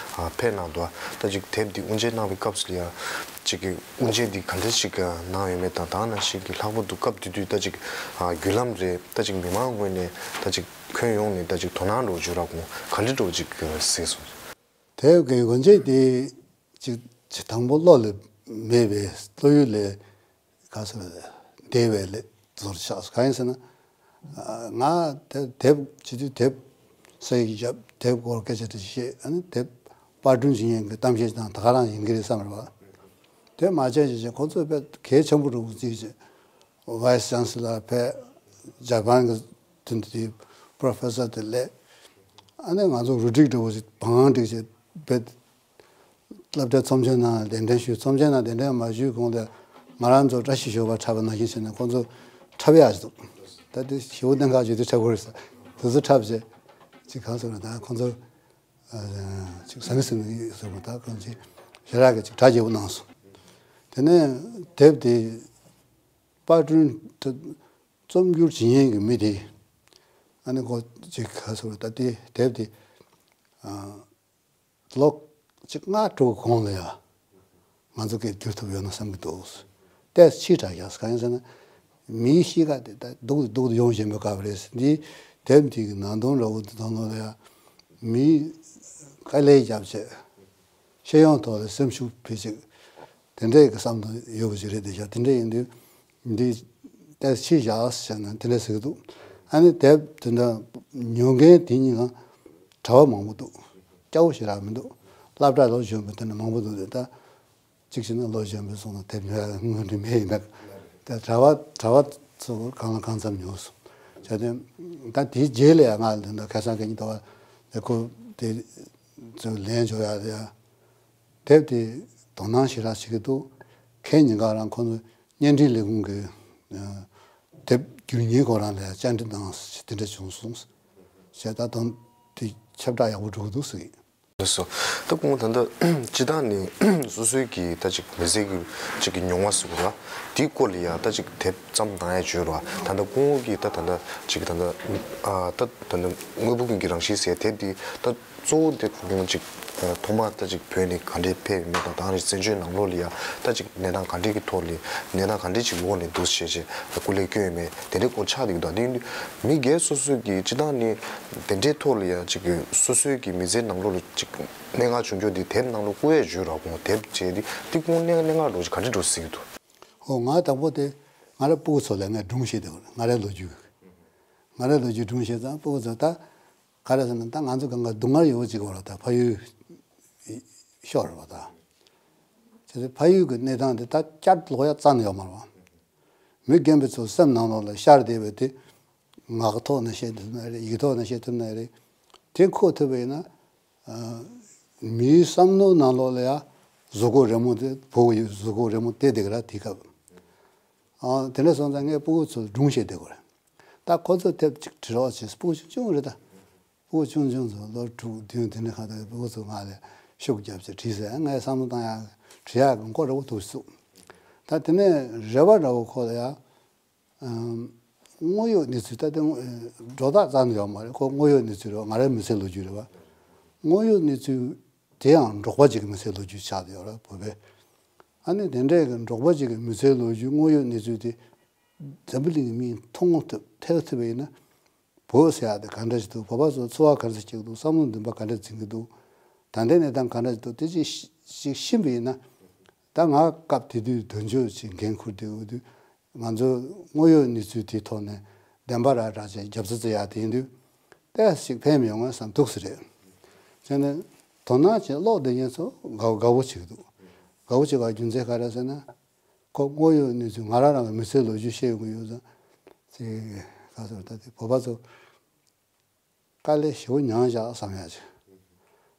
ཕེབས་གནང་འདུག་ད་ཅིག་དེབ་འདི་དབུ་འབྱེད་གནང་བའི་སྐབས་སུ་ལ་ཡ་ཅིག་གི་དབུ་འབྱེད་འདི་ག་འདྲ་ཞིག་གནང་ཡོད་མེད་དང་ད་ག་ནང་བཞིན་གྱི་ལྷག་པར་དུ་སྐབས་དེ་དུས་ད་ཅིག་བརྒྱུད་ལམ་རེད། ད་ཅིག་མི་མང་ངོས་ནས་ད་ཅིག་ཁྱོན་ཡོངས་ནས་ད་ཅིག་དོ་སྣང་འགྲོ་བརྗོད་ར་ཁོང་ག་འདྲ་འགྲོ་ཅིག་གཟིགས་སོང་། དེབ་ཀྱི་དབུ་འབྱེད་དེ་ཅིག་ཅིག་དང་པོ་བློ་ལ་མེད་པའི་བློ་ཡུལ་ལས་ག་ཚོད་འདས་པའི་ལས་ཚོར་ཆགས་སོང་། གང་ཡིན་ཟེར་ན། ང་དེབ་དེབ་བྱེད་དུས་དེབ་ས་ཡིག་བརྒྱབ། དེབ་སྐོར་སྐད་ཆ་དེ་བཤད། ཨ་ནི་དེབ་པར་སྐྲུན་བྱེད་མཁན་གྱི་གཏམ་བཤད་དང་ད་ག་རང་ཡིན་གྱི་རེད་བསམ་རེད་བ། དེ་མ་བྱས་བྱས་བྱས་ཁོ་ཚོས་དཔེ་གལ་ཆེན་པོ་འདྲ་བོ་བརྩིས་བྱས། ཝའི་སི་ཅན་སི་ལར་ཕེབས། ཇ་པན་གྱི་དེ་འདྲའི་པྲོ་ཕེ་སར་དེ་སླེབས། ཨ་ནི་ང་ཚོ་རུ་སྒྲིག་འདྲ་བོ་ཞིག་བང་སྒྲིག་བྱས་དཔེ། སློབ་གྲྭའི་ཚོམས་ཆེན་ནང་གདན་འདྲེན་ཞུས། ཚོམས་ཆེན་ནང་གདན་འདྲེན་མ་ཞུས་གོང་ལ་ང་རང་ཚོ་བཀྲ་ཤིས་ཞོལ་པར་འཁྲབ་པ་ནང་བཞིན་བྱས་ནས་ཁོང་ཚོ་འཁྲབ་ཡག་ཞིག་འདུག་ད་དེ་ཞེ་པོ་གནད་འགག་ཆེ་དུས་འཁྲབ་དགོས་རེད་ཟེར། དེ་ཚོ་འཁྲབ་བྱས་ཅིག་གང་ཟེར་ན་ད་ཁོང་ཚོ་ཅིག་ཟང་ངེ་ཟིང་ངེ་ཟེར་བ་ད་ཁོང་ཚོས་ཞེ་དྲག་གི་ཅིག་གྲ་རྒྱས་པོ་གནང་སོང་། དེ་ནས་དེབ་དེ་པར་སྐྲུན་དེ་རྩོམ་སྒྱུར་བྱེད་མཁན་གྱི་མི་དེ་ཨ་ནི་ཁོ་ཅིག་ག་ཟེར་བ་ད་དེ་དེབ་དེ། ལོ་གཅིག་ལྔ་དྲུག་གོང་ལ་ཡ་ང་ཚོ་སྐད་བསྒྱུར་ཐུབ་ཡོད་ན་བསམ་གྱི་འདུག་ཏོག་ཙམ་ཕྱིས་དྲགས་ཡག་གང་ཡིན་ཟེར་ན། མིའི་གཤིས་ཀ་དེ་ད་སྡུག་ཏུ་སྡུག་ཏུ་ཡོང་བཞིན་པའི་སྐབས་རེད། འདི་དེབ་འདི་གི་ནང་དོན་འདྲ་བོ་འདི་དང་ལོ་ལ་ཡ་མིའི་དཀའ་ལས་བརྒྱབ་བྱས་ཤེས་ཡོན་ཐོག་ལ་སེམས་ཤུགས་འཕེལ་ཅིག་དེ་འདྲའི་གི་བསམ་དོན་ཡོད་པ་ཞིག་རེད་དེ་ཤག་དེ་འདྲ་ཡིན་དུས་འདི་ཏོག་ཙམ་ཕྱིས་བཞག་ཟེར་ན་དེ་འདྲ་ཟེར་གྱི་འདུག་ཨ་ནི་དེབ་དེ་འདྲ་ཉོ་མཁན་དེ་གཉིས་ཀ་གྲྭ་པ་མང་པོ་འདུག་སྐྱ་བོ་ཞེ་དྲག་མི་འདུག་སློབ་གྲྭ་ལོ་གཞོན་པ་དེ་འདྲ་མང་པོ་འདུག་དེ་ད་གཅིག་བྱས་ན་ལོ་གཞོན་པའི་སོང་ན་དེབ་ཉོ་ཡག་དངུལ་འདི་མེད་ཡིན་ད། དེ་གྲྭ་པ་གྲྭ་པ་ཚོ་གང་ལ་གང་འཚམ་ཉོ་སོང་། བྱས་ཏེ་ད་དེའི་རྗེས་ལ་ཡང་ང་ལ་འདི་འདྲ་ཁ་སང་གི་ཉིན་དུ་བ་དེ་ཁོ་དེ་ཚོ་ལན་འཇོག་ཡག་དེ་ཡ། དེབ་དེ་དོ་སྣང་ཞེ་དྲག་བྱེད་ཀྱི་འདུག་ཁེ་ཉིན་གང་རང་ཁོང་ཚོ་བརྙན་འཕྲིན་ལས་ཁུངས་ཀྱི་དེབ་བསྒྱུར་མཁན་ཁོ་རང་ལ་བཅར་འདྲི་གནང་དེ་འདྲ་བྱུང་སོང་། བྱས་ད་དོན་དེ་ཁྱབ་བསྒྲགས་ཡག་པོ་འགྲོ་གི་འདུག་ཟེར་གྱི། ལགས་སོ། ད་སྐུ་ངོ་ད་ལྟ་སྤྱི་བཏང་ནས་སོ་སོའི་གི་ད་ཅིག་མི་ཚེ་གི་ཅིག་གི་མྱོང་བ་ཟེར་དགོས་ར། དེའི་སྐོར་ལ་ཡ་ད་ཅིག་དེབ་བརྩམས་གནང་ཡ་བྱོས་ར། ད་ལྟ་སྐུ་ངོ་གི་ད་ད་ལྟ་ཅིག་ད་ལྟ་ཨ་ད་ད་ལྟ་དངོས་པོ་ཀུན་གྱི་རང་བཞིན་ཟེར་དེབ་འདི་ད་གཙོ་བོ་དེ་ཁོང་ཅིག་ཐོག་མ་ད་ཅིག་བོད་ནས་ག་འདྲས་ཕེབས་ཡོད་མེད་དང་ད་རེས་བཙན་བྱོལ་ནང་ལོགས་ལ་ཡ་ད་ཅིག་གནས་སྟངས་ག་འདྲས་ཀྱི་ཐོག་ལ་གནས་སྟངས་ག་འདྲས་ཅིག་འོག་ནས་འདུག་བྱས་བྱས་ད་སྐུ་ལས་བསྐྱོན་ཡོད་མེད་དེ་འདྲས་སྐོར་ཆགས་བསྡད་ཀྱི་འདུག་དེ་ཡིན་དུས་མི་སྒེར་སོ་སོའི་གི་སྤྱི་བཏང་ནས་དེ་འདྲས་ཐོག་ལ་ཡ་ཅིག་གི་སོ་སོའི་གི་མི་ཚེའི་ནང་ལོགས་ལ་ཅིག་གནད་འགག་བྱུང་རྒྱུ་དེ་དེབ་ནང་ལ་བཀོད་ཡ་བརྗོད་རོགས་གོང་དེབ་བྱས་ཏེ་དེ་ཁོང་གནད་གནད་འགག་འགྲོ་ཅིག་ག་འདྲས་འགྲོ་སྲིད་ཀྱི་འདུག་ཧོ་ང་དང་པོ་དེ་ང་རའི་སྤུ་གུ་ཚོ་ལ་ངས་སྒྲུང་བཤད་དེ་ང་རའི་ལོ་རྒྱུས། ང་རའི་ལོ་རྒྱུས་སྒྲུང་བཤད་ཙང་སྤུ་གུ་ཚོ་ད་ག་རེ་ཟེར་ན་ད་ང་ཚོ་གང་ག་སྡུག་བསྔལ་ཡོད་ཅིག་བར་ད་ཕ་ཡུལ་ཤོར་བ་ད། བྱས་ཙང་ཕ་ཡུལ་གྱི་གནས་སྟངས་དེ་ད་བསྐྱར་ལོག་ཡ་རྩ་ནས་ཡོད་མ་རེད་བ། མི་རྒན་པ་ཚོ་སེམས་ནང་ལོགས་ལ་ཤར་བསྡད་པའི་དེ་ངག་ཐོག་ནས་བཤད་ཐུབ་ན་རེད། ཡིག་ཐོག་ནས་བཤད་ཐུབ་ན་རེད། དེ་འཁོར་ཐུབ་པ་ཡིན་ན། མིའི་བསམ་བློའི་ནང་ལོགས་ལ་ཡང་གཟུགས་པོ་རི་མོ་དེ་བོད་ཀྱི་གཟུགས་པོ་རི་མོ་དེ་དེ་ག་ར་དེ་སྐབས། དེ་འདྲ་སོང་ཙང་ངས་སྤུ་གུ་ཚོར་སྒྲུང་བཤད་བསྡད་དགོས་རེད། ད་ཁོ་ཚོ་དེབ་ཅིག་བྲི་རོགས་བྱས། སྤུ་གུ་ཆུང་ཆུང་རེད་ད། སྤུ་གུ་ཆུང་ཆུང་ཚོ་ལོ་དྲུག་བདུན་དེ་འདྲ་ཁ་ཐག་སྤུ་གུ་ཚོ་ང་ལ་ཤུགས་རྒྱབ་བྱས་བྲིས་ཟེར། ངས་བསམ་བློ་བཏང་ཡག་བྲི་ཡག་གི་མགོ་ར་བོ་ཐུག་སོང་། ད་དེ་ནས་རེ་བ་འདྲ་བོ་ཁོ་ལ་ཡང་དངོས་ཡོད་གནས་ཚུལ་ད་ལྟ་སྒྲོ་བཏགས་རྩ་ནས་ཡོད་མ་རེད། ཁོ་དངོས་ཡོད་གནས་ཚུལ་རེད་བ། ང་རའི་མི་ཚེའི་ལོ་རྒྱུས་རེད་བ། དངོས་ཡོད་གནས་ཚུལ་དེ་ཡང་འབྲོག་པ་ཅིག་གི་མི་ཚེའི་ལོ་རྒྱུས་ཆགས་བསྡད་ཡོད་རེད་བོད་པའི། ཨ་ནི་དེ་འདྲའི་གི་འབྲོག་པ་ཅིག་གི་མི་ཚེའི་ལོ་རྒྱུས་དངོས་ཡོད་གནས་ཚུལ་དེ་འཛམ་བུ་གླིང་གི་མིས་མཐོང་ཐུབ་ཐེག་ཐུབ་པ་ཡིན་ན། བོད་ཟེར་ཡག་དེ་ག་འདྲ་ཞིག་འདུག་བོད་པ་ཚོ་འཚོ་བ་ག་འདྲ་སྐྱེལ་གྱི་འདུག་བསམ་བློ་འདུན་པ་ག་འདྲ་འཛིན་གྱི་འདུག་ད་ལྟའི་གནས་སྟངས་ག་འདྲ་ཞིག་འདུག་དེ་ཅིག་ཞིག་ཤེས་པ་ཡིན་ན། ད་ང་སྐབས་དེ་དུས་དོན་གཅོད་ཅིག་འགན་འཁུར་བསྡད་ཡོད་དུས། ང་ཚོ་དངོས་ཡོད་གནས་ཚུལ་དེའི་ཐོག་ནས་བདེན་པ་ར་ར་བྱས་རྒྱབ་རྩ་བརྩི་ཡག་དེ་ཡིན་དུས་ཏོག་ཙམ་ཕན་མི་ཡོང་ངམ་བསམ་འདུག་སེ་རེད། བྱས་ནས་དོ་སྣང་བྱས་ཀློག་བསྡད་མཁན་ཚོ་དགའ་དགའ་པོ་བྱེད་ཀྱི་འདུག་དགའ་པོ་བྱེད་པའི་རྒྱུ་མཚན་ག་རེ་ཟེར་ན། ཁོ་དངོས་ཡོད་གནས་ཚུལ་ང་རང་རང་གི་མི་ཚེའི་ལོ་རྒྱུས་བཤད་ཡོང་གི་ཡོད་ཙང་། ཅིག་ག་ཚོད་ད་དེ་བོད་པ་ཚོ་དཀའ་ལས་ཞེ་པོ་མྱངས་བཞག་བསམ་ཡག་ཅིག་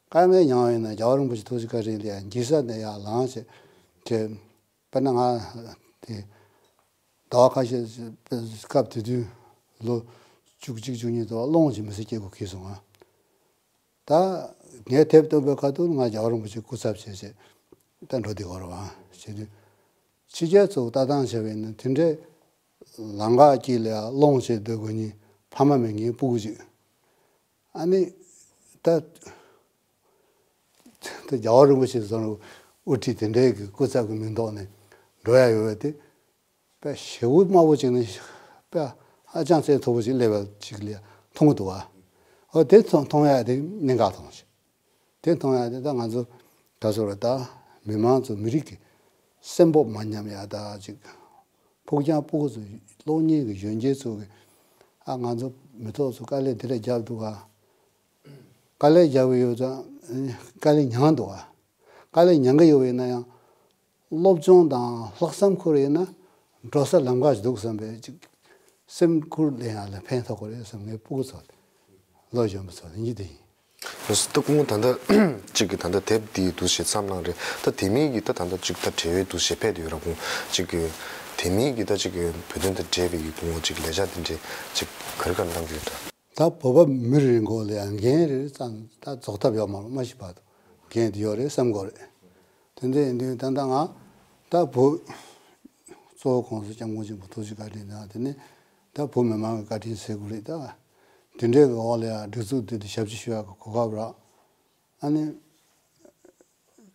དཀའ་ངལ་མྱངས་པ་ཡིན་ན་རྒྱལ་བ་རིན་པོ་ཆེ་ཐུགས་རྗེ་བཀའ་དྲིན་ལ་ཡང་འགྱིག་ས་ནས་ཡར་ལངས་བྱས་བྱས། དཔེར་ན་ང་དེ་ཟླ་བ་ཁ་ཤས་སྐབས་དེ་དུས་ལོ་བཅུ་གཅིག་བཅུ་གཉིས་དུས་སློང་གི་མི་ཚེ་སྐྱེལ་དགོས་ཁེལ་སོང་ང་། ད་ངས་དེབ་བཏོན་པའི་ཁ་ཐུག་ང་རྒྱལ་བ་རིན་པོ་ཆེ་སྐུ་ཚབ་བྱས་བྱས་ད་འགྲོ་བསྡད་ཡོད་རེད་བ། བྱས་དུས་ཕྱི་རྒྱལ་ཚོ་ལྟ་སྟངས་བྱས་པ་ཡིན་ན་དེ་འདྲའི་ལམ་ཁ་དཀྱིལ་ལ་སློང་བྱས་སྡོད་དགོས་མཁན་ཕ་མ་མེད་མཁན་སྤུ་གུ་ཅིག་ཨ་ནི་ད་ད་རྒྱལ་བ་རིན་པོ་ཆེ་བཟོ་འདྲ་དབུ་ཁྲིད་དེ་འདྲའི་གི་སྐུ་ཚབ་ཀྱི་མིང་ཐོག་ནས་འགྲོ་ཡ་ཡོད་པ་དེ། དཔེ་ཞེ་པོ་དམའ་པོ་ཅིག་ནས་དཔེ་ཧ་ཅང་བཙན་ཐོག་པོ་ཅིག་སླེབས་པ་ཅིག་ལ་མཐོང་གི་འདུག་བ། འོ་དེ་མཐོང་མཐོང་ཡ་དེ་གནད་འགག་མཐོང་ཞིག་དེ་མཐོང་ཡ་དེ་ད་ང་ཚོ་ག་ཚོད་རེད་ད། མི་མང་ཚོ་མི་རིགས་ཀྱི་སེམས་སྤོབས་མ་ཉམས་ཡ་ད་ཅིག་ཕུགས་རྒྱང་སྤུ་གུ་ཚོ་སློབ་གཉེར་གྱི་གཞོན་སྐྱེས་ཚོ་གི་ཨ་ང་ཚོ་མི་ཐོག་ཚོ་དཀའ་ལས་དེ་འདྲ་བརྒྱབ་འདུག་ག་དཀའ་ལས་བརྒྱབ་ཀྱི་ཡོད་ཙང་དཀའ་ལས་མྱངས་འདུག་ག་དཀའ་ལས་མྱངས་ཀྱི་ཡོད་པ་ཡིན་ན་ཡང་། སློབ་སྦྱོང་དང་ལྷག་བསམ་ཁུར་ཡིན་ན་འགྲོ་ས་ལམ་ཁ་ཞིག་འདུག་བསམ་པའི་ཅིག་སེམས་ཁུར་ལེན་ཡག་ལ་ཕན་ཐོགས་ཀྱི་རེད་བསམ། ངའི་སྤུ་གུ་ཚོ་ལ་བློ་གཞོན་པ་ཚོ་ལ་ཡིན་གྱི་དེ་ཡིན། ལགས་སོ། ད་སྐུ་ངོ་ད་ལྟ་གཅིག་གི་ད་ལྟ་དེབ་འདིའི་འདུ་ཤེས་མཚམས་བླངས་རེད། ད་དེ་མིན་གྱི་ད་ད་ལྟ་གཅིག་ད་འབྲེལ་ཡོད་འདུ་ཤེས་ཕེབས་ཡོད་ར། སྐུ་ངོ་གཅིག་གི་དེ་མིན་གྱི་ད་གཅིག་གི་བོད་དོན་དང་འབྲེལ་བའི་གི་སྐུ་ངོ་གཅིག་ལས་འཆར་དེ་འདྲས་གཅིག་ག་རེ་ག་རེ་གནང་གི་ཡོད་ད། ད་བོད་པ་མི་རེ་མགོ་ལ་ཡང་འགན་རེ་ཙམ་ད་རྫོགས་ཐབས་ཡོད་མ་རེད། མ་གཞི་བར་དུ་འགན་དེ་ཡོད་རེད་བསམ་གྱི་ཡོད་རེད། དེ་འདྲ་ཡིན་དུས་ད་ལྟ་ང་ད་བོད་གཙོ་བོ་༸གོང་ས་༸སྐྱབས་མགོན་ཆེན་པོ་ཐུགས་རྗེ་བཀའ་དྲིན་དང་། དེ་ནས་ད་བོད་མི་མང་གི་བཀའ་དྲིན་ཟེར་དགོས་རེད་ད། དེ་འདྲའི་གི་འོག་ལ་ཡང་སྒྲིག་འཛུགས་དེ་དུ་ཞབས་ཕྱི་ཞུ་ཡག་གི་གོ་སྐབས་རག་ཨ་ནི་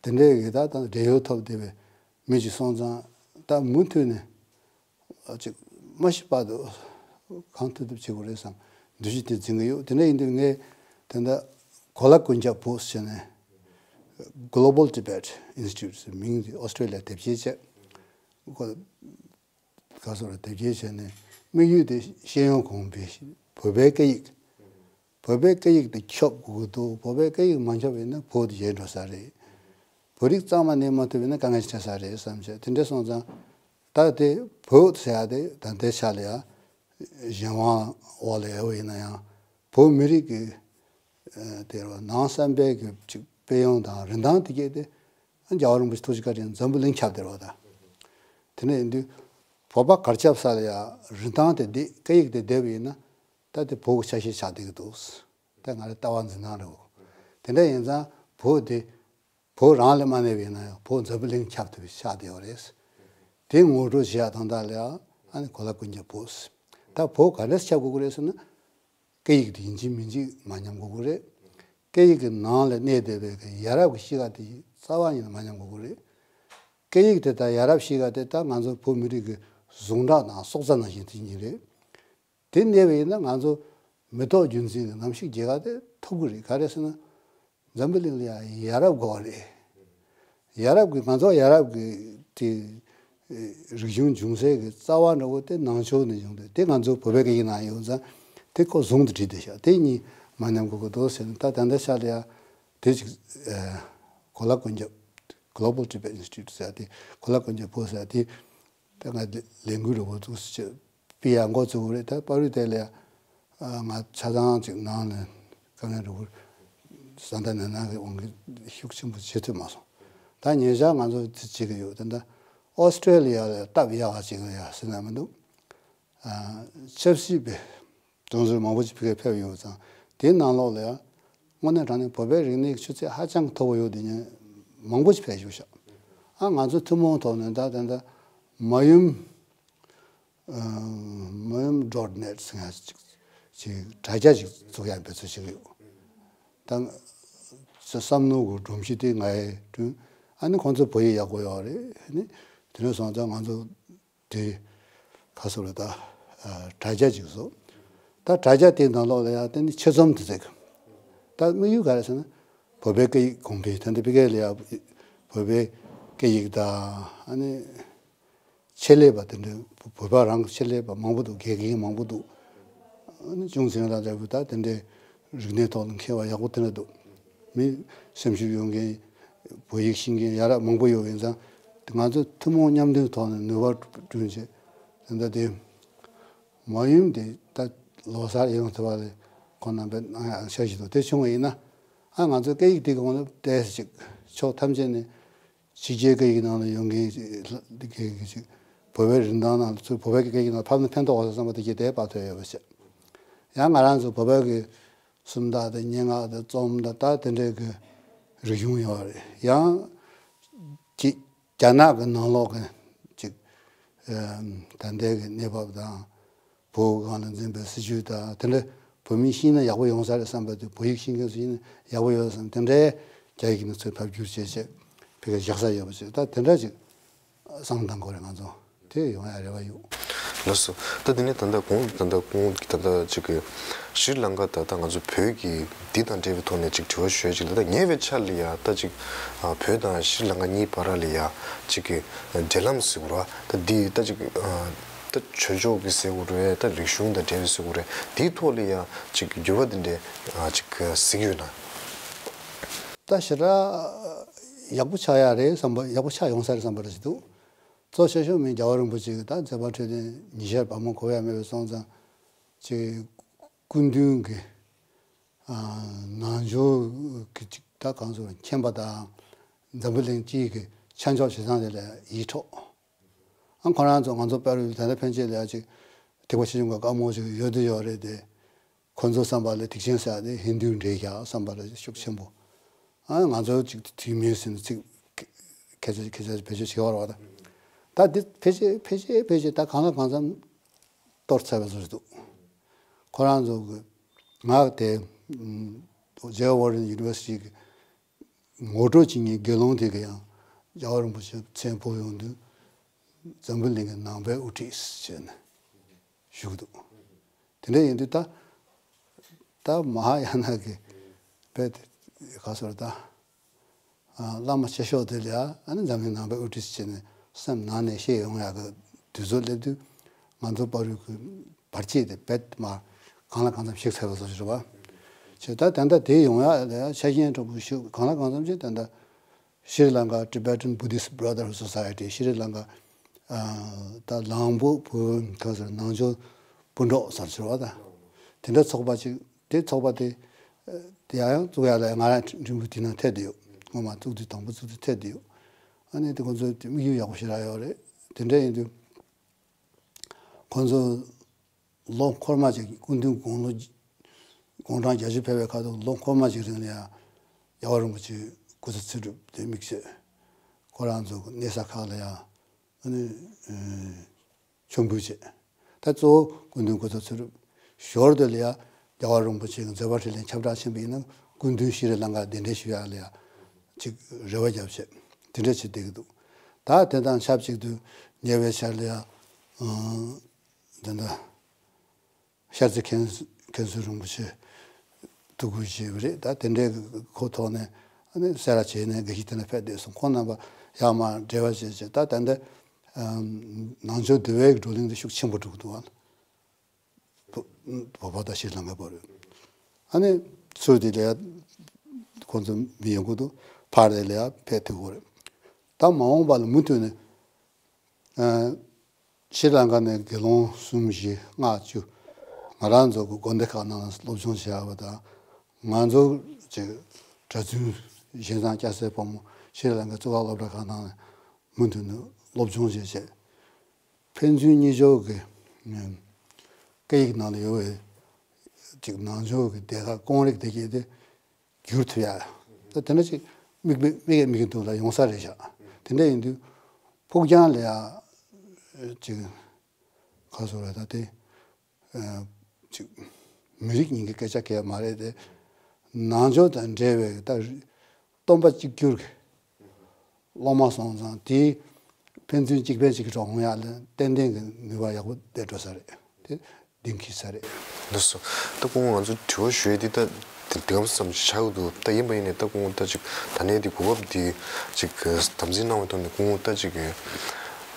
དེ་འདྲའི་གི་ད་ད་འབྲེལ་ཡོད་ཐོབ་བསྡད་པའི་མི་ཅིག་སོང་ཙང་ད་མུ་མཐུད་ནས། ཅིག་མ་ཤི་བར་དུ་གང་ཐུབ་ཐུབ་བྱེད་དགོས་རེད་བསམ་འདུ་ཤེས་དེ་འཛིན་གྱི་ཡོད། དེ་འདྲ་ཡིན་དུས་ངས་དེ་འདྲ་གོ་ལ་ཀུན་ཁྱབ་བོད་ཟེར་ནས་Global Tibet Institute ཟེར་མིང་དེ་ཨོ་སི་ཀྲི་ལི་ཡ་དེབ་སྐྱེལ་བྱས། གོ་ག་སོགས་ལ་དེབ་སྐྱེལ་བྱས་ནས་དམིགས་ཡུལ་དེ་ཤེས་ཡོན་གོང་འཕེལ། བོད་པའི་སྐད་ཡིག་བོད་པའི་སྐད་ཡིག་དེ་ཁྱབ་དགོས་ཀྱི་འདུག་བོད་པའི་སྐད་ཡིག་མ་ཁྱབ་པ་ཡིན་ན་བོད་དེ་ཡལ་འགྲོ་ས་རེད། བོད་རིགས་གཙང་མ་གནས་མ་ཐུབ་པ་ཡིན་ན་དཀའ་ངལ་ཆེ་ས་རེད་བསམ་བྱས། དེ་འདྲ་སོང་ཙང་ད་དེ་བོད་ཟེར་ཡ་དེ་ད་ལྟའི་ཆ་ལ་ཡ་གཞན་དབང་འོག་ལ་ཡོད་པ་ཡིན་ན་ཡང་བོད་མི་རིགས་ཀྱི་ཨ་དེ་རུ་ནང་བསམ་པའི་གི་ཅིག་དཔལ་ཡོན་དང་རིན་ཐང་དེ་གས་དེ་རྒྱལ་བ་རིན་པོ་ཆེ་ཐུགས་རྗེ་བཀའ་དྲིན་འཛམ་བུ་གླིང་ཁྱབ་བསྡད་པ་དང་། དེ་འདྲ་ཡིན་དུས་བོད་པ་གར་ཁྱབ་ས་ལ་ཡ་རིན་ཐང་དེ་བསྡད། སྐད་ཡིག་དེ་བསྡད་པ་ཡིན་ན། ད་དེ་བོད་ཀྱི་ཆ་ཤས་ཆགས་བསྡད་ཀྱི་འདུག་ད་ང་རའི་ལྟ་བ་འཛིན་སྟངས་རེད། དེ་འདྲ་ཡིན་ཙང་བོད་དེ་བོད་རང་ལ་མ་གནས་པ་ཡིན་ན་ཡང་བོད་འཛམ་བུ་གླིང་ཁྱབ་ཐུབ་པ་ཆགས་བསྡད་ཡོད་རེད། དེ་ངོ་སྤྲོད་བྱེད་ཡག་དོན་དག་ལ་ཡང་ཨ་ནི་གོ་ལ་ཀུན་ཁྱབ་བོད། ད་བོད་ག་འདྲས་ཁྱབ་དགོས་ཀྱི་རེད་ཟེར་ན། སྐད་ཡིག་དེ་ཡིན་གཅིག་མིན་གཅིག་མ་ཉམས་དགོས་ཀྱི་རེད། སྐད་ཡིག་གི་ནང་ལ་གནས་བསྡད་པའི་གི་ཡ་རབས་ཀྱི་གཤིས་ཀ་དེ་རྩ་བ་ཉིད་ནས་མ་ཉམས་དགོས་ཀྱི་རེད། སྐད་ཡིག་དེ་དང་ཡ་རབས་གཤིས་ཀ་དེ་ད་ང་ཚོ་བོད་མི་རིགས་ཀྱི་ཟུངས་ཁྲག་དང་སྲོག་རྩ་ནང་བཞིན་དེ་གཉིས་རེད། དེ་གནས་པ་ཡིན་ན་ང་ཚོ་མི་ཐོག་རྒྱུན་འཛིན་གྱི་གནམ་གཤིས་རྒྱལ་ཁ་དེ་ཐོབ་ཀྱི་རེད། ག་རེ་ཟེར་ན། འཛམ་བུ་གླིང་ལ་ཡང་ཡ་རབས་དགོས་པ་རེད། ཡ་རབས་ཀྱི་ང་ཚོ་ཡ་རབས་ཀྱི་དེ་རིག་གཞུང་འབྱུང་སའི་གི་རྩ་བ་འདྲ་བོ་དེ་ནང་ཆོས་ནས་བྱུང་དུས་དེ་ང་ཚོ་བོད་པའི་སྐད་ཡིག་ནང་ཡོད་ཙང་དེ་ཁོ་ཟུང་དུ་འབྲེལ་བསྡད་ཤག་དེ་གཉིས་མ་ཉམས་དགོས་ཀྱི་འདུག་ཟེར་ནས། ད་ད་ལྟ་ཆ་ལ་ཡ་དེ་ཅིག་ཨ་གོ་ལ་ཀུན་ཁྱབ་Global Tibet Institute ཟེར་ཡ་དེ། གོ་ལ་ཀུན་ཁྱབ་བོད་ཟེར་ཡ་དེ། ད་ང་ལས་འགུལ་རུ་བོ་འཛུགས་སུ་བྱས་པི་ཡ་འགོ་བཙུགས་རེད། ད་པ་རུ་དེ་ལ་ང་ཆ་ཚང་ཅིག་ནང་ནས་དཀའ་ངལ་རུ་བོ་བཟའ་ཟླ་ནང་ནང་གི་དབང་གིས་ཤུགས་ཆེན་པོ་བྱེད་ཐུབ་མ་སོང་། ད་ཉེ་ཆར་ང་ཚོ་དེ་བྱེད་ཀྱི་ཡོད། ད་ད་ཨོ་སི་ཀྲེ་ལི་ཡ་ལ་སྟབས་ཡག་པ་ཅིག་ལ་ཡ་ཟེར་ན་མི་འདུག་ཆབ་སྲིད་པའི་གདོང་ཟུར་མང་པོ་ཅིག་ཕ་གིར་ཕེབས་ཡོང་ཙང་དེའི་ནང་ལོགས་ལ་ཡང་དངོས་གནས་དྲང་གནས་བོད་པའི་རིག་གནས་ཀྱི་ཆུ་ཚད་ཧ་ཅང་མཐོ་པོ་ཡོད་དེ་ཉན་མང་པོ་ཞིག་ཕེབས་བཞུགས་ཤག་ཨ་ང་ཚོ་ཐུན་མོང་ཐོག་ནས་ད་ད་ད་མ་ཡུམ་ཨ་མ་ཡུམ་ཌོཊ་ནེཊ་ཟེར་ཡ་ཅིག་ཅིག་དྲ་རྒྱ་ཅིག་བཙུགས་ཡ་འབད་རྩོལ་བྱེད་ཀྱི་ཡོད། ད་བསམ་མནོ་གི་སྒྲོམ་གཞི་དེ་ང་ཡི་བསྐྲུན། ཨ་ནི་ཁོང་ཚོ་བོད་ཡིག་ཡག་པོ་ཡོད་རེད། ཨ་ནི་དེ་ནས་སོང་ཙང་ང་ཚོ་དེ་ག་སོགས་རེད་ད། ཨ་དྲ་རྒྱ་ཅིག་བཟོ། ད་དྲ་རྒྱ་དེའི་ནང་ལོགས་ལ་ཡང་དེ་ནི་ཆེད་རྩོམ་དེ་ཚིག་ད་དམིགས་ཡུལ་ག་རེ་ཟེར་ན། བོད་པའི་སྐད་ཡིག་གོང་འཕེལ། ད་འདི་ཕ་གི་ལ་ཡང་བོད་པའི་སྐད་ཡིག་དང་ཨ་ནི་ ཆེད་ལས་པ་དེ་འདྲའི་བོད་པ་རང་གི་ཆེད་ལས་པ་མང་པོ་འདུག་དགེ་རྒན་མང་པོ་འདུག་ཨ་ནི་ཅུང་ཟད་ལ་འདྲ་བོ་ད་དེ་འདྲའི་རིག་གནས་ཐོག་ལ་མཁས་པ་ཡག་པོ་དེ་འདྲ་འདུག་མི་སེམས་ཤུགས་ཡོད་མཁན། བོད་ཡིག་ཤེས་མཁན་ཡ་རབས་མང་པོ་ཡོད་པ་ཡིན་ཙང་། ང་ཚོ་ཐུན་མོང་མཉམ་འདུས་ཐོག་ནས་ནུས་པ་བསྐྲུན་བྱས། དེ་འདྲ་དེ་མ་ཡུམ་དེ་ད་ལོ་གསར་ཡོང་ཐུབ་པ་ལས་ཁོང་རྣམ་པས་གནང་ཡག་འཆར་གཞི་འདུག་དེ་བྱུང་བ་ཡིན་ན། ཨ་ང་ཚོ་སྐད་ཡིག་དེ་གོང་ལ་ཏོག་ཙམ་ཅིག་ཕྱོགས་ཐམས་ཅད་ནས་ཕྱི་རྒྱལ་སྐད་ཡིག་ནང་ལ་ཡོང་མཁན་ཅིག་སྐད་ཡིག་ཅིག་བོད་པའི་རིན་ཐང་ནང་ལ་ཚུར་བོད་པའི་སྐད་ཡིག་ནང་ཕབ་ན་ཕན་ཐོགས་པ་བསམ་པ་དེ་གྱིས་དེ་བབས་ཐོན་ཡོད་པ་བྱས། ཡང་ང་རང་ཚོ་བོད་པའི་གི་སུམ་རྟགས་དང་སྙན་ངག་དང་རྩོམ་དང་ད་དེ་འདྲའི་གི་རིག་གཞུང་ཡོད་རེད། ཡང་ཅིག་རྒྱ་ནག་གི་ནང་ལོགས་གི་ཅིག་ཨ་ད་ལྟའི་གི་གནས་བབ་དང་། བོད་སྒང་ལ་འཛིན་པའི་སྲིད་ཇུས་དང་དེ་འདྲ་བོད་མིས་ཤེས་ན་ཡག་པོ་ཡོང་ས་རེད་བསམ་པ་དེ། བོད་ཡིག་ཤེས་མཁན་ཚོས་ཤེས་ན་ཡག་པོ་ཡོང་བསམ། དེ་འདྲའི་རྒྱ་ཡིག་ནས་ཚུར་ཕབ་བསྒྱུར་བྱས་བྱས་ཕ་གིར་བཞག་ས་ཡོད་པ་བྱས། ད་དེ་འདྲ་ཅིག་བསམ་བློ་གཏང་དགོས་རེད་ང་ཚོ། དེ་ཡོང་ཡ་རེ་བ་ཡོད། ལགས་སོ། ད་དེ་ནས་ད་ལྟ་གོང་ད་ལྟ་གོང་གི་ད་ལྟ་ཅིག་གི་ཤྲི་ལང་ཀ་ད་ལྟ་ང་ཚོ་བོད་ཀྱི་འདི་དང་འབྲེལ་བའི་ཐོག་ནས་ཅིག་དྲི་བ་ཞུ་ཡ་ཅིག་ལ། ད་ཉེ་བའི་ཆར་ལ་ཡ་ད་ཅིག་ཨ་བོད་དང་ཤྲི་ལང་ཀ་གཉིས་བར་ལ་ཡ་ཅིག་གི་འབྲེལ་ལམ་ཟེར་དགོས་རེད་བ། ད་འདི་ད་ཅིག་ཨ་ད་ཆོས་ཕྱོགས་ཀྱི་ཟེར་དགོས་རེད། ད་རིག་གཞུང་དང་འབྲེལ་བའི་ཟེར་དགོས་རེད། འདིའི་ཐོག་ལ་ཡ་ཅིག་འགྱུར་བ་འདི་འདྲའི་ཨ་ཅིག་གཟིགས་ཡོད་ན། ད་ཞེ་དྲག་ཡག་པོ་ཆགས་ཡ་རེད་བསམ་པ། ཡག་པོ་ཆགས་ཡོང་ས་རེད་བསམ་པ་རེད་ཟེར་འདུག་གཙོ་ཆེ་ཤོས་མི་རྒྱལ་བ་རིན་པོ་ཆེ་གི་ད་མཛད་པ་འཕྲོད་བསྟེན་ཉི་ཤར་བར་མ་གོ་ཡ་མེད་པའི་སོང་ཙང་། ཅིག་སྐུ་མདུན་གྱི་ཨ་ནང་ཆོས་ཀྱི་ཅིག་ད་གང་ཟེར་མཁྱེན་པ་དང་། འཛམ་བུ་གླིང་སྤྱིའི་གི་ཆ་འཇོག་བྱེད་སྟངས་དེ་ལ་ཡིད་འཕྲོག་ཨ་ཁོ་རང་ཚོ་ང་ཚོ་བལ་ཡུལ་ད་ལྟ་ཕན་ཆད་ལ་ཡ་ཅིག་ཐེག་པ་ཆེ་ཆུང་གི་བཀའ་མོལ་ཅིག་ཡོད་དུ་ཡོད་རེད་དེ། ཁོ་ཚོ་བསམ་པ་ལ་ཐེག་ཆེན་ཟེར་ཡ་དེ་ཧིན་རྡུའི་འདྲེས་ཤག་བསམ་པ་ལ་ཤུགས་ཆེན་པོ། ཨ་ང་ཚོ་ཅིག་དུས་མིན་ཟིན་ཚིག་ཁ་ཆ་ཁ་ཆ་བེད་སྤྱོད་བྱེད་བར་བ་དང་། ད་འདི་ཕལ་ཆེར་ཕལ་ཆེར་ཕལ་ཆེར་ད་གང་ལ་གང་འཚམ་གཏོར་ཚར་བ་བཟོ་རེད་འདུག་ཁོ་རང་ཚོ་གི་ངག་དེ་ཇེ་ཝོ་རན་ཡུ་ནི་ཝར་སི་ཊི་གི་ངོ་སྤྲོད་བྱེད་མཁན་དགེ་སློང་དེ་གི་ཡང་རྒྱལ་བ་རིན་པོ་ཆེ་མཚན་ཕུལ་ཡོང་དུས། འཛམ་བུ་གླིང་གི་ནང་པའི་དབུ་ཁྲིད་ཟེར་ནས་ཞུ་གི་འདུག་དེ་འདྲ་ཡིན་དུས་ད་ད་མ་ཧཱ་ཡ་ན་གི་དཔེ་དེ་ག་ཟེར་ད། ཨ་བླ་མ་ཆེ་ཤོས་དེ་ལ་ཡ་ཨ་ནི་འཛམ་གླིང་ནང་པའི་དབུ་ཁྲིད་ཟེར་ནས་སེམས་ནང་ནས་ཤེས་ཡོང་ཡག་གི་དུས་ཚོད་སླེབས་དུས། ང་ཚོ་བར་དུ་གི་བར་ཆད་དེ་རྦད་མ་གང་ལ་གང་འཚམ་ཞིག་ཚར་བ་བཟོ་ཞིག་རེད་བ། བྱས་ད་ད་ལྟ་དེ་ཡོང་ཡག་ལ་ཡ་ཆ་རྐྱེན་དྲག་པོ་ཞིག་གང་ལ་གང་འཚམ་ཞིག་ད་ལྟ་ཤྲི་ལང་ཀ་Tibetan Buddhist Brotherhood Society། ཤྲི་ལང་ཀ་ཨ་ད་ལང་བོད་བོད་ག་ཟེར་ནང་ཆོས་སྤུན་གྲོགས་ཟེར་ཞིག་རེད་བ། ད་དེ་འདྲ་ཚོགས་པ་ཅིག་དེ་ཚོགས་པ་དེ་དེ་ཡང་ཡང་བཙུགས་ཡག་ལ་ང་རང་འབྲེལ་འབྲེལ་འདྲིས་དེ་ནང་ཐེབས་བསྡད་ཡོད། སྔོན་མ་བཙུགས་དུས་དང་པོ་བཙུགས་དུས་ཐེབས་བསྡད་ཡོད། ཨ་ནི་དེ་ཁོང་ཚོའི་དམིགས་ཡུལ་ཡག་པོ་ཞེ་དྲག་ཡོད་རེད། དེ་འདྲ་ཡིན་དུས་ཁོང་ཚོ་ལོ་འཁོར་མ་ཅིག་སྐུ་མདུན་དགུང་ལོ་དགུང་གྲངས་བརྒྱད་ཅུ་ཕེབས་པའི་ཁ་ཐུག་ལོ་འཁོར་མ་ཅིག་རིང་ལ་ཡང་རྒྱལ་བ་རིན་པོ་ཆེའི་སྐུ་ཚེ་ཚེ་སྒྲུབ་དེ་དམིགས་བྱས། ཁོ་རང་ཚོ་གི་གནས་ས་ཁག་ལ་ཡང་ཨ་ནི་མཆོད་འབུལ་བྱས། ད་གཙོ་བོ་སྐུ་མདུན་སྐུ་ཚེ་ཚེ་སྒྲུབ་ཞོར་དུ་ལ་ཡང་རྒྱལ་བ་རིན་པོ་ཆེ་གི་མཛད་པ་འཕྲིན་ལས་ཁྱབ་བསྒྲགས་ཕྱིན་པ་ཡིན་ན། སྐུ་མདུན་ཤྲི་ལང་ཀར་གདན་འདྲེན་ཞུ་ཡག་ལ་ཡང་ཅིག་རེ་བ་བརྒྱབ་བྱས། དེ་འདྲ་བྱས་བསྡད་ཀྱི་འདུག་ད་དེ་དང་ཆབས་ཅིག་ཏུ་ཉེ་བའི་ཆར་ལ་ཡང་ཨང་དེ་འདྲ་ཤར་རྩེ་མཁན་མཁན་ཟུར་རིན་པོ་ཆེ་ཐུགས་ཁུར་བཞེས་པ་རེད། ད་དེ་འདྲའི་ཁོ་ཐོག་ནས་ཨ་ནི་སེ་ར་བྱེས་ནས་དགེ་བཤེས་དེ་ནས་ཕེབས་བསྡད་སོང་། ཁོང་རྣམ་པ་ཡར་མར་འབྲེལ་བ་བྱས་བྱས། ད་ད་ལྟ་ནང་ཆོས་འདུལ་བའི་བགྲོ་གླེང་དེ་ཤུགས་ཆེན་པོ་འགྲོ་གི་འདུག་ཨ། བོད་པ་དང་ཤྲི་ལང་ཀའི་བར། ཨ་ནི་ཚུར་དེ་ལ་ཁོང་ཚོ་མི་ཡོང་གི་འདུག་ཕར་དེ་ལ་ཕེབས་ཐུབ་ཀྱི་རེད། ད་མ་འོངས་པ་ལ་མུ་མཐུད་ནས། ཨ་ཤྲི་ལང་ཀ་ནས་དགེ་སློང་གསུམ་བཞི་ལྔ་བཅུ་ང་རང་ཚོ་གི་དགོན་སྡེ་ཁག་ནང་ལ་སློབ་སྦྱོང་བྱེད་ཡག་པ་དང་། ང་ཚོ་ཅིག་གྲྭ་བཙུན་གཞན་དང་སྐྱ་སེར་ཕོ་མོ་ཤྲི་ལང་ཀའི་གཙུག་ལག་སློབ་གྲྭ་ཁག་ནང་ལ་མུ་མཐུད་ནས་སློབ་སྦྱོང་བྱེད་བྱེད། ཕན་ཚུན་གཉིས་ཕྱོགས་ཀྱི་སྐད་ཡིག་ནང་ལ་ཡོད་པའི་ཅིག་ནང་ཆོས་ཀྱི་སྡེ་ཁག་ཀུན་རིག་སྡེ་བརྒྱད་དེ་བསྒྱུར་ཐུབ་ཡ། ད་དེ་འདྲ་ཅིག་དམིགས་པའི་དམིགས་ཡ་དམིགས་ཀྱི་འདུག་ལ་ཡོང་ས་རེད་ཤག་དེ་འདྲ་ཡིན་དུས་ཕུགས་རྒྱང་ལ་ཡ་ཅིག་ག་ཟེར་བ་ད་དེ་ཅིག་མི་རིགས་གཉིས་ཀྱི་སྐད་ཆ་གས་མ་རེད་དེ། ནང་ཆོས་དང་འབྲེལ་བའི་ད་སྟོན་པ་གཅིག་གྱུར་གྱི་སློབ་མ་སོང་ཙང་དེའི་ཕན་ཚུན་གཅིག་ཕན་གཅིག་གི་གྲོགས་ཡོང་ཡ་ལ་ཏན་ཏན་གྱི་ནུས་པ་ཡག་པོ་སླེབས་འགྲོ་ས་རེད་དེ། གདེང་འཁེལ་ས་རེད། ལགས་སོ། ད་སྐུ་ངོ་ང་ཚོ་དྲི་བ་ཞུ་ཡས་འདི་ད་དེ་འདི་གམ་ཙམ་ཞིག་ཆགས་ཀྱི་འདུག་ད་ཡིན་པ་ཡིན་ནའི་ད་སྐུ་ངོ་ད་ཅིག་ད་ནས་འདི་གོ་སྐབས་འདི་ཅིག་དམ་འཛིན་གནང་བའི་ཐོག་ནས་སྐུ་ངོ་ད་ཅིག་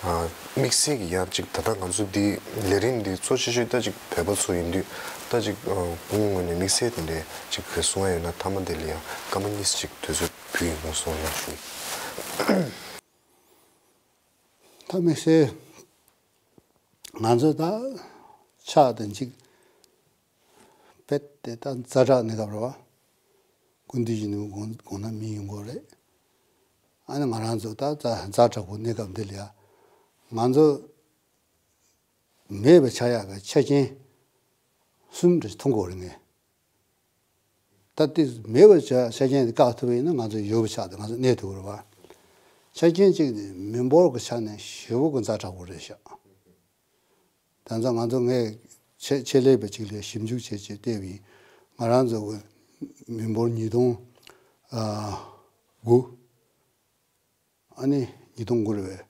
དམིགས་བསལ་གྱི་ཡང་ཅིག་ད་ལྟ་ང་ཚོ་འདི་ལས་རིམ་འདི་གཙོ་ཆེ་ཤོས་ད་ཅིག་བོད་པ་ཚོ་ཡིན་དུས་ད་ཅིག་སྐུ་ངོ་ངོས་ནས་དམིགས་བསལ་དེ་འདྲའི་ཅིག་གསུང་ཡ་ཡོད་ན་མཐའ་མ་དེ་ལ་ཡང་སྐར་མ་གཉིས་ཅིག་དུས་ཚོད་ཕུལ་ཡིན་ན་གསུང་ཡང་ཞུ། ད་དམིགས་བསལ་ང་ཚོ་ད་ཕྱག་དང་ཅིག་རྦད་དེ་ད་ཛ་དྲག་གནས་སྐབས་རེད་བ། སྐུ་མདུན་གྱི་ནུས་དགོངས་དགོངས་ན་མི་ཡོང་གི་རེད། ཨ་ནི་ང་རང་ཚོ་ད་ཛ་ཛ་དྲག་པོ་གནས་སྐབས་འདི་ལ་ཡ། ང་ཚོ་མེད་པ་ཆགས་ཡག་གི་ཆ་རྐྱེན་གསུམ་འདྲ་མཐོང་གི་ཡོད་རེད་ངས། ད་དེ་མེད་པ་ཆ་ཆ་རྐྱེན་དེ་བཀག་ཐུབ་པ་ཡིན་ན་ང་ཚོ་ཡོད་པ་ཆགས་ཏེ་ང་ཚོ་གནས་ཐུབ་ཀྱི་རེད་བ། ཆ་རྐྱེན་གཅིག་ནི་མི་འབོར་གྱི་ཆ་ནས་ཞེ་པོ་གི་ཛ་དྲག་པོ་རེད་ཤག། དེང་སང་ང་ཚོ་ངས་ཆེད་ཆེད་ལས་པ་གཅིག་ལ་ཞིབ་འཇུག་བྱས་བྱས་བལྟས་པ་ཡིན། ང་རང་ཚོ་གི་མི་འབོར་ཉིས་སྟོང་ཨ་དགུ། ཨ་ནི་ཉིས་སྟོང་དགུ་རེད་པས།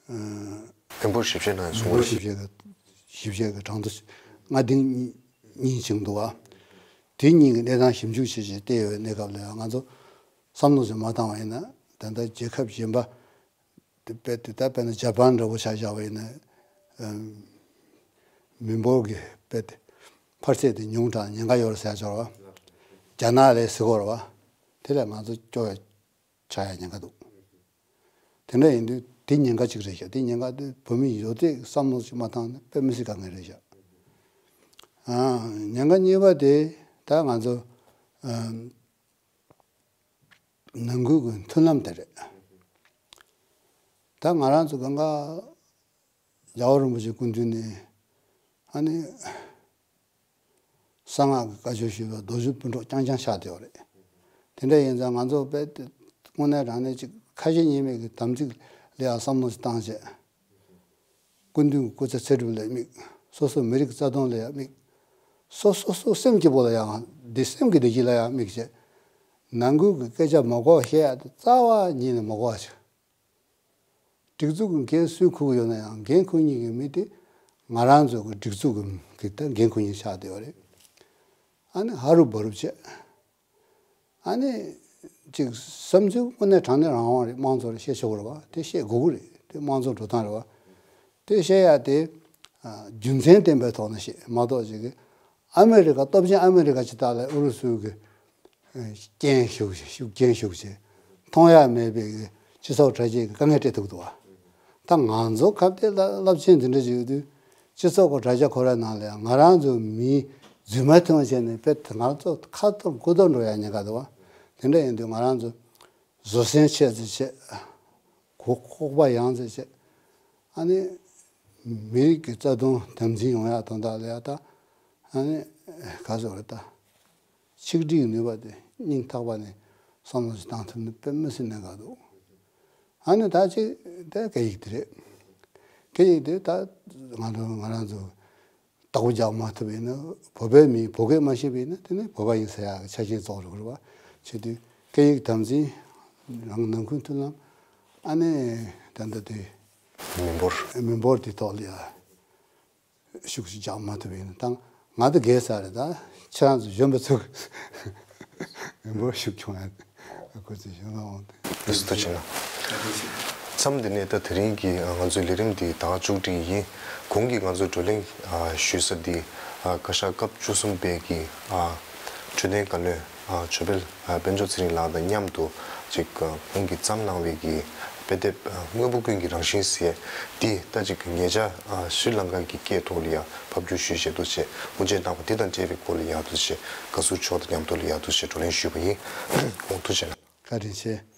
ཨ་མི་འབོར་ཞིབ་བཤེར་གནང་ཡ་མི་གསུང་འབོར་གི་ཞིབ་བཤེར་གྱི་ཞིབ་བཤེར་གྱི་གྲངས་ཐོ་ལྔ་སྡེ་གཉིས་བྱུང་འདུག་བ། དེ་གཉིས་ཀྱི་གནས་སྟངས་ཞིབ་འཇུག་བྱས་བྱས་བལྟས་ཡོད་གནས་སྐབས་ལ་ང་ཚོ་བསམ་བློ་ཞིག་མ་བཏང་བ་ཡིན་ན་ད་ལྟ་རྒྱལ་ཁབ་གཞན་པ་དེ་དཔེ་དེ་ད་དཔེར་ན་ཇ་པན་འདྲ་པོ་ཆ་བཞག་པ་ཡིན་ན་ཨམ་མི་འབོར་གྱི་དཔེ་དེ་འཕར་ཚད་དེ་ཉུང་དྲགས་ཉེན་ཁ་ཡོད་རེད་ཟེར་ཡ་ཅིག་ཡོད་རེད་བ། རྒྱ་ནག་ལས་སྲིད་སྐོར་བ་དེ་ལས་ང་ཚོ་སྐྱོ་བའི་ཆགས་ཡ་ཉེན་ཁ་འདུག། དེ་འདྲ་ཡིན་དུས་དེ་ཉེན་ཁ་གཅིག་རེད་ཤག། དེ་ཉེན་ཁ་དེ་བོད་མི་ཡོད་ཚད་བསམ་བློ་ཞིག་མ་བཏང་ན་དཔེ་མི་སྲིད་དཀའ་ངལ་རེད་ཤག། ཨ་ཉེན་ཁ་གཉིས་པ་དེ་ད་ང་ཚོ་ཨ་ནང་ཁུལ་གྱི་མཐུན་ལམ་དེ་རེད། ད་ང་རང་ཚོ་གང་ག་རྒྱལ་བ་རིན་པོ་ཆེ་སྐུ་མདུན་ནས་ཨ་ནི། གསང་སྔགས་ཀྱི་བཀའ་ཆོས་ཞུས་པ་རྡོ་རྗེ་སྤུན་གྲོགས་རྐྱང་རྐྱང་ཆགས་བསྡད་པ་རེད། དེ་འདྲ་ཡིན་ཙང་ང་ཚོ་དཔེ་དངོས་གནས་དྲང་གནས་ཅིག་ཁ་ཞེ་གཉིས་མེད་ཀྱི་དམ་ཚིག་ལ་ཡང་བསམ་བློ་ཞིག་བཏང་བྱས། སྐུ་མདུན་གྱི་སྐུ་ཚེ་ཚེ་སྒྲུབ་ལ་དམིགས། སོ་སོ་མི་རིགས་རྩ་དོན་ལ་ཡང་དམིགས། སོ་སོ་སོ་སེམས་སྐྱིད་པོ་ལ་ཡང་བདེ་སེམས་ཀྱི་བདེ་སྐྱིད་ལ་ཡང་དམིགས་བྱས། ནང་ཁུལ་གྱི་སྐད་ཆ་མ་གོ་བ་བཤད་ཡ་དེ་རྩ་བ་ཉིད་ནས་མ་གོ་བ་བྱས། སྒྲིག་འཛུགས་ཀྱི་འགན་སུས་འཁུར་གྱི་ཡོད་ན་ཡང་འགན་འཁུར་མཁན་གྱི་མི་དེ་ང་རང་ཚོ་གི་སྒྲིག་འཛུགས་ཀྱི་གི་ད་འགན་འཁུར་མཁན་ཆགས་བསྡད་པ་རེད། ཨ་ནི་ཧ་རུབ་བ་རུབ་བྱས། ཨ་ནི་ཅིག་བསམ་ཚུལ་དངོས་གནས་དྲང་གནས་རང་དབང་རེད། དམངས་གཙོ་རེད། བཤད་ཆོག་གི་རེད་བ། དེ་བཤད་དགོས་ཀྱི་རེད། དེ་དམངས་གཙོ་འགྲོ་སྟངས་རེད་བ། དེ་བཤད་ཡ་དེ་ཨ་རྒྱུ་མཚན་ལྡན་པའི་ཐོག་ནས་བཤད་མ་གཏོགས་ཅིག་གི་ཨ་མི་རི་ཀ་སྟོབས་ཆེན་ཨ་མི་རི་ཀ་ཅིག་དག་ལ་ཨུ་རུ་སུ་གི་རྐྱེན་ཞུགས་ཤིག་ཤུགས་རྐྱེན་ཞུགས་ཤིག་མཐོང་ཡ་མེད་པའི་སྤྱི་ཚོགས་དྲ་རྒྱའི་དཀའ་ངལ་སྤྲད་ཐུབ་འདུག་བ། ད་ང་ཚོ་ཁ་གཏད་རླབས་ཆེན་འདི་འདྲ་ཞིག་ཡོད་དུས་སྤྱི་ཚོགས་ཀྱི་དྲ་རྒྱ་ཁོ་རའི་ནང་ལ་ང་རང་ཚོ་མིའི་རྫུན་མ་ཐོན་བྱས་ནས་དཔེ་ང་ཚོ་ཁ་གཏོར་མགོ་གཏོར་འགྲོ་ཡ་ཉེན་ཁ་འདུག་བ། དེ་འདྲ་ཡིན་དུས་ང་རང་ཚོ་བཟོད་བསྲན་ཆེ་ཙམ་བྱས། གོ་ཁོག་པ་ཡངས་ཙམ་བྱས། ཨ་ནི་མི་རིགས་ཀྱི་རྩ་དོན་དམ་འཛིན་ཡོང་ཡ་དོན་དག་ལ་ཡ་ད་ཨ་ནི་ག་ཟེར་བ་རེད་ད། ཆིག་སྒྲིལ་ནུས་པ་དེ་སྙིང་ཐག་པ་ནས་བསམ་བློ་ཞིག་བཏང་ཐུབ་ན་དཔེ་མི་སྲིད་གནད་འགག་འདུག། ཨ་ནི་ད་ཅིག་དེ་སྐད་ཡིག་དེ་རེད། སྐད་ཡིག་དེ་ད་ང་ཚོ་ང་རང་ཚོ་བདག་པོ་རྒྱག་མ་ཐུབ་པ་ཡིན་ན། བོད་པའི་མིས་བོད་སྐད་མ་ཤེས་པ་ཡིན་ན་དེ་ནི་བོད་པ་ཡིན་ཟེར་ཡག་གི་ཆ་རྐྱེན་རྫོགས་འགྲོ་གི་རེད་བ། བྱེད་དུས་སྐད་ཡིག་དམ་འཛིན། རང་ནང་ཁུལ་མཐུན་ལམ། ཨ་ནི་ད་ལྟ་དེ་མི་འབོར་མི་འབོར་དེ་ཐོག་ལ་ཡ། ཤུགས་ཤིག་རྒྱག་མ་ཐུབ་པ་ཡིན་ན་ད་ང་ད་རྒས་ཚར་རེད། ད་ཁྱེད་རང་ཚོ་གཞོན་པ་ཚོ་མི་འབོར་ཤུགས་ཆུང་ཡ་ཁོ་ཚོ་གཞོན་པ་འོང་དེ། ལགས་སོ། ཐུགས་རྗེ་གནང་། མཚམས་འདི་ནས་ད་དེ་རིང་གི་ང་ཚོའི་ལས་རིམ་འདི་ད་མཇུག་སྒྲིལ་ཡིན། གོང་གི་ང་ཚོ་བགྲོ་གླེང་ཞུས་ས་འདི་བཀའ་ཤག་སྐབས་བཅུ་གསུམ་པའི་གི་འཕྲོད་བསྟེན་བཀའ་བློན་ཇོ་དཔལ་དཔལ་འབྱོར་ཚེ་རིང་ལགས་དང་མཉམ་དུ་ཅིག་ཁོང་གིས་བརྩམས་གནང་བའི་གི་དཔེ་དེབ་དངོས་པོ་ཀུན་གྱི་རང་བཞིན་ཟེར་འདི་ད་ཅིག་ཉེ་ཆར་ཨ་ཤྲི་ལང་ཀ་གི་སྐད་ཐོག་ལ་ཡང་ཕབ་བསྒྱུར་ཞུས་བྱས་འདུག་བྱས་དབུ་འབྱེད་གནང་བ་འདི་དང་འབྲེལ་བའི་སྐོར་ལ་ཡང་འདུག་བྱས་དགའ་ཟུར་མཆོག་དང་མཉམ་དུ་ལ་ཡང་འདུག་བྱས་བགྲོ་གླེང་ཞུས་པ་ཡིན། ཐུགས་རྗེ་གནང་། བཀའ་དྲིན་ཆེ།